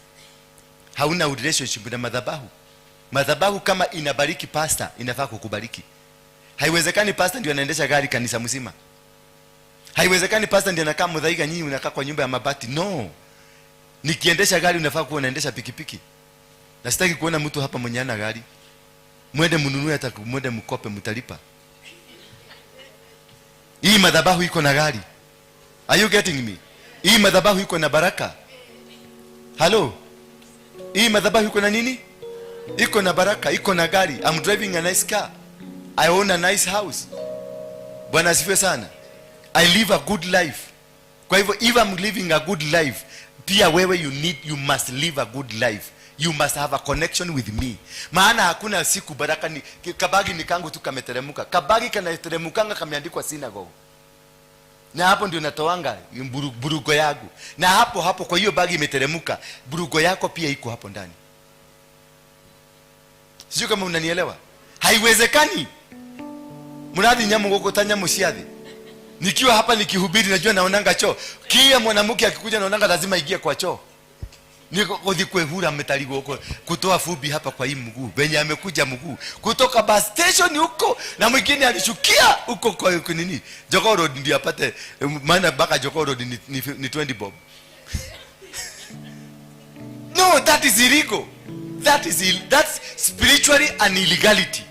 Hauna relationship na madhabahu. Madhabahu kama inabariki pastor, inafaa kukubariki. Haiwezekani pastor ndio anaendesha gari kanisa mzima. Haiwezekani pastor ndiye anakaa Muthaiga, nyinyi mnakaa kwa nyumba ya mabati. No. Nikiendesha gari unafaa kuwa unaendesha pikipiki. Na sitaki kuona mtu hapa mwenye hana gari. Mwende mnunue, hata mwende mkope, mtalipa. Hii madhabahu iko na gari. Are you getting me? Hii madhabahu iko na baraka. Hello? Hii madhabahu iko na nini? Iko na baraka, iko na gari. I'm driving a nice car. I own a nice house. Bwana asifiwe sana. I live a good life. Kwa hivyo if I'm living a good life, pia wewe you must live a good life. You must have a connection with me. Maana hakuna siku baraka ni kabagi ni kangu tu kameteremka. Kabagi kanateremkanga kameandikwa synagogue. Na hapo ndio natoanga burugo yangu. Na hapo hapo kwa hiyo bagi imeteremka, burugo yako pia iko hapo ndani. Sijui kama unanielewa. Haiwezekani. Murathi nyamu gukota nyamu cia thi. Nikiwa hapa nikihubiri, najua naonanga choo. Kila mwanamke akikuja naonanga lazima ingie kwa choo. Niko kuthi kwehura metali huko, kutoa fubi hapa kwa hii mguu venye amekuja mguu kutoka bus station huko, na mwingine alishukia huko kwa kwa nini Jogoo Road ndio apate, maana mpaka Jogoo Road ni 20 bob. No, that is illegal. That's spiritually an illegality.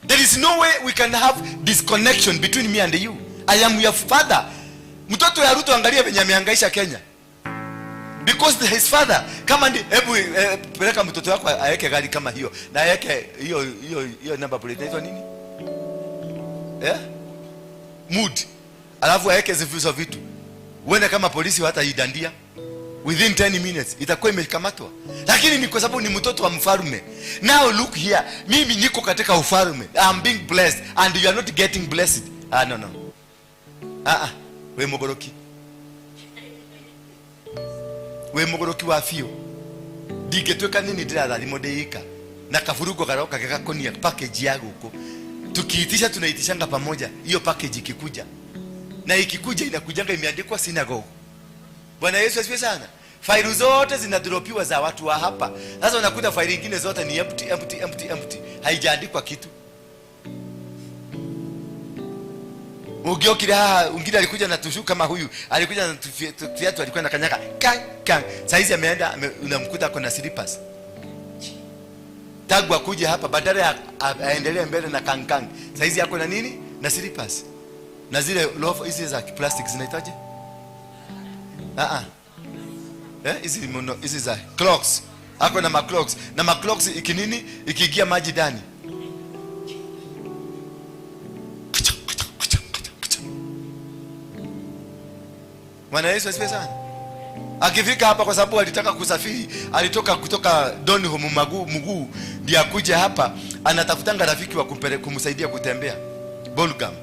There is no way we can have disconnection between me and you. I am your father. Mtoto ya Ruto, angalia venye amehangaisha Kenya. Because his father, kama ndi, hebu peleka mtoto wako aeke gari kama hiyo na aeke hiyo hiyo hiyo number plate inaitwa nini? Eh? Mood. Alafu aeke hizo vitu. Uende kama polisi hata idandia. Within 10 minutes itakuwa imekamatwa. Lakini ni kwa sababu ni mtoto wa mfalme. Now look here, mimi niko katika ufalme. I'm being blessed and you are not getting blessed. Ah, no, no. Ah ah, we mugoroki. We mugoroki wa biũ. Ndingĩtuĩka nini ndĩrathimwo ndĩika. Na kaburugo garoka gagakonia package ya gũkũ. Tukiitisha tunaitishanga pamoja, hiyo package ikikuja. Na ikikuja inakujanga imeandikwa synagogue. Bwana Yesu asifiwe sana. Faili zote zinadropiwa za watu wa hapa. Sasa unakuta faili nyingine zote ni empty, empty, empty, empty. Haijaandikwa kitu. Ugiokire haha, mwingine alikuja na tushu kama huyu, alikuja na viatu alikuwa na kanyaga kang kang. Saizi ameenda unamkuta ako na slippers. Tangu akuje hapa badala ya aendelee mbele na kang kang. Saizi ako na nini? Na slippers. Na zile loaf hizi za plastic zinaitwaje? Ah ah. Hizi mono, hizi za clocks. Ako na maclocks. Na maclocks ikinini ikiingia maji ndani. Bwana Yesu asifiwe sana. Akifika hapa kwa sababu alitaka kusafiri, alitoka kutoka Donholm mguu ndiye akuje hapa, anatafutanga rafiki wa kumsaidia kutembea. Bolgam.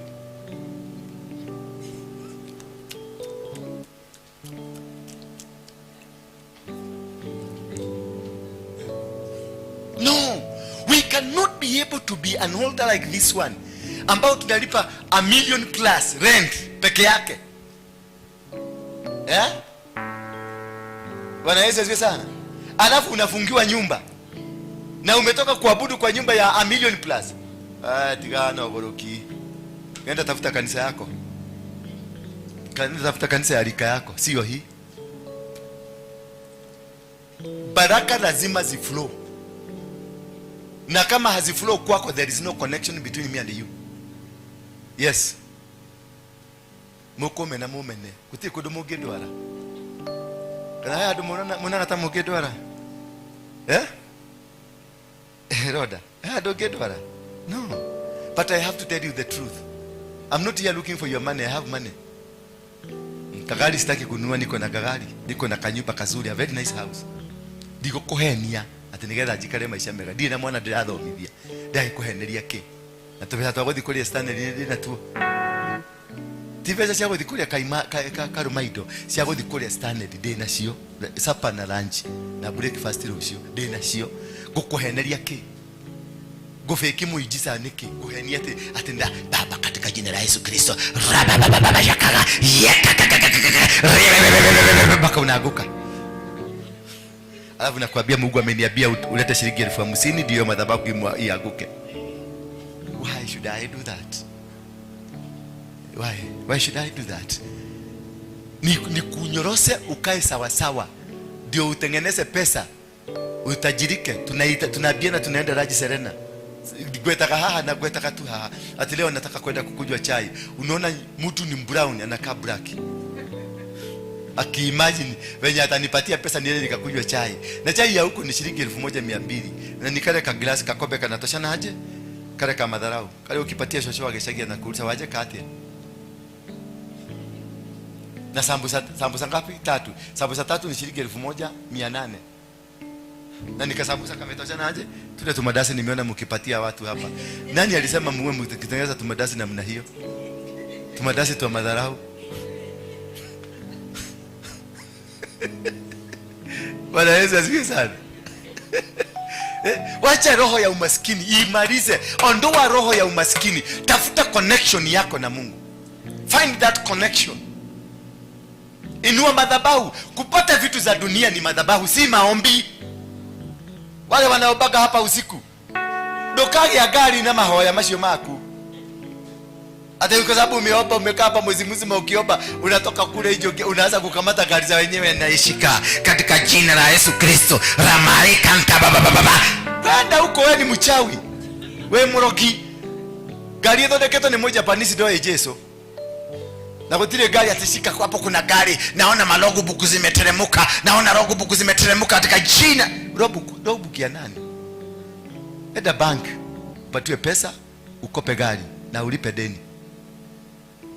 No, we cannot be able to be an altar like this one ambao tunalipa a million plus rent peke yake. Bwana Yesu asifiwe sana. Alafu unafungiwa nyumba na umetoka kuabudu kwa nyumba ya a million plus. Ah, tigana ogoroki. Nenda tafuta kanisa yako. Nenda tafuta kanisa ya rika yako, sio hii. Baraka lazima ziflow. Na kama haziflow kwako, there is no connection between me and you. Yes. Mukome na mumene. Kuti kundu mungindwara. Kana haya andu monana ta mungindwara. Roda. Haya andu ngindwara. No. But I have to tell you the truth. I'm not here looking for your money. I have money. Kagari sitaki kununua, niko na kagari. Niko na kanyumba kazuri, a very nice house. Ndiko kuhenia ati nigetha njikare maisha mega. Ndirĩ na mwana ndĩrathomithia. Ndagĩkũheneria kĩ? Na tũbeca twa gũthiĩ kũrĩa Stanley nĩ ndĩ natuo. Ti mbeca cia gũthiĩ kũrĩa karũma indo, cia gũthiĩ kũrĩa Stanley ndĩ nacio. Supper na lunch na breakfast rũciũ ndĩ nacio. Ngũkũheneria kĩ? Ngũbĩki mũinjica nĩkĩ? Ngũhenia atĩ nda Baba katika jina la Yesu Kristo. Rababababa yakaga, yekakakakaka, mpaka unaanguka. Alafu nakwambia Mungu ameniambia ulete shilingi 50,000 ndio madhabahu ianguke. Why should I do that? Why? Why should I do that? Ni kunyorose ukae sawa sawa ndio utengeneze pesa utajirike. Tunaita, tunaambiana tunaenda Raji Serena. Gwetaka haha na gwetaka tu haha. Ati leo nataka kwenda kukunywa chai. Unaona mtu ni brown anakaa black. Akiimagine venye atanipatia pesa niende nikakunywa chai. Na chai ya huko ni shilingi 1200. Na ni kale ka glass kakombe kanatoshana aje? Kale ka madharau. Kale ukipatia shosho ageshagia na kuuliza waje kati. Na sambusa ngapi? 3. Sambusa 3 ni shilingi 1800. Na nikasambusa kametoshana aje? Tule tumadasi nimeona mkipatia watu hapa. Nani alisema muwe mkitengeneza tumadasi namna hiyo? Tumadasi twa madharau. Bwana Yesu asifiwe sana. Wacha roho ya umaskini imalize. Ondoa roho ya umaskini. Tafuta connection yako na Mungu. Find that connection. Inua madhabahu. Kupata vitu za dunia ni madhabahu, si maombi. Wale wanaobaga hapa usiku, ndũkagĩa ngari na mahoya macio maku, ati kwa sababu umeomba, umekaa hapa mwezi mzima ukiomba, unatoka kule nje unaanza kukamata gari za wenyewe, naishika katika jina la Yesu Kristo ramarika baba baba. Kwenda huko, wewe ni mchawi, wewe murogi. Ngari ithondeketwo ni Mjapanese ndoĩ Jesu, na gutire gari atishika hapo. Kuna gari naona malogbook zimeteremuka, naona logbook zimeteremuka katika jina. Logbook, logbook ya nani? Enda bank upatiwe pesa, ukope gari na ulipe deni.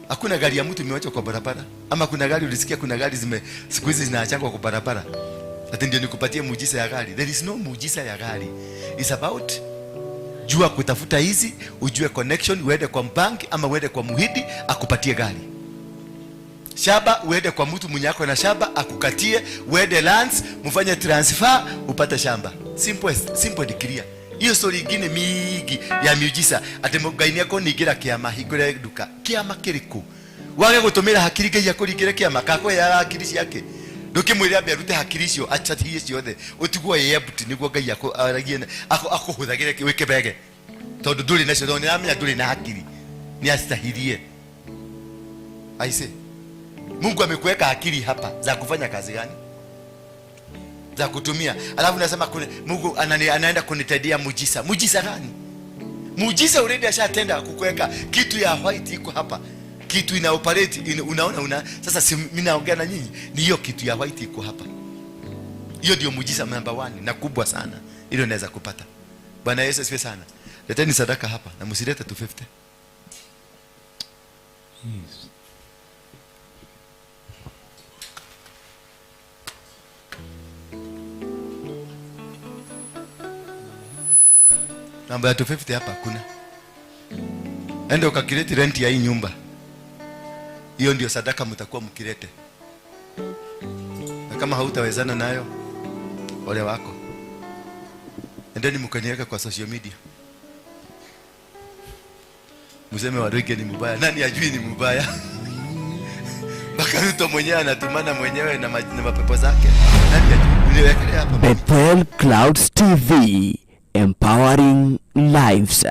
Hakuna gari ya mtu imewachwa kwa barabara. Ama kuna gari ulisikia, kuna gari zime siku hizi zinaachangwa kwa barabara, ati ndio nikupatie muujiza ya gari? There is no muujiza ya gari. It's about jua kutafuta hizi, ujue connection, uende kwa bank ama uende kwa muhidi akupatie gari. Shaba, uende kwa mtu mwenye ako na shamba akukatie, uende lands mfanye transfer upate shamba. Simple, simple and clear. Hiyo story ingine mingi ya miujiza ati Ngai nĩekũningĩra kĩama hingũre nduka, kĩama kĩrĩkũ? Wage gũtũmĩra hakiri, Ngai akũringĩre kĩama kakũheaga hakiri ciake? Ndũkĩmwĩre ambe arute hakiri icio, acatihie ciothe, ũtigwo ĩ empty, nĩguo Ngai aragie, akũhũthagĩre wĩ kĩbege, tondũ ndũrĩ nacio, tondũ nĩaramenya ndũrĩ na hakiri, nĩ acitahirie. Aise, Mungu amekuweka akili hapa za kufanya kazi gani? Za kutumia. Alafu nasema Mungu anaenda kunitendea muujiza. Muujiza gani? Muujiza already ashatenda kukuweka kitu ya white iko hapa. Kitu ina operate unaona una sasa, si mimi naongea na nyinyi, ni hiyo kitu ya white iko hapa. Hiyo ndio muujiza number 1 na kubwa sana. Ile unaweza kupata. Bwana Yesu asifiwe sana. Leteni sadaka hapa na msilete 250. Yes. Namba ya 250 hapa kuna. Enda ukakireti rent ya hii nyumba. Hiyo ndio sadaka mtakuwa mkilete. Na kama hautawezana nayo, ole wako. Endeni mkaniweka kwa social media. Mseme Waruinge ni mbaya. Nani ajui ni mbaya? Mpaka Ruto mwenyewe anatumana mwenyewe na mapepo zake. Nani ajui? Niwekelee hapa. Bethel Clouds TV, empowering lives.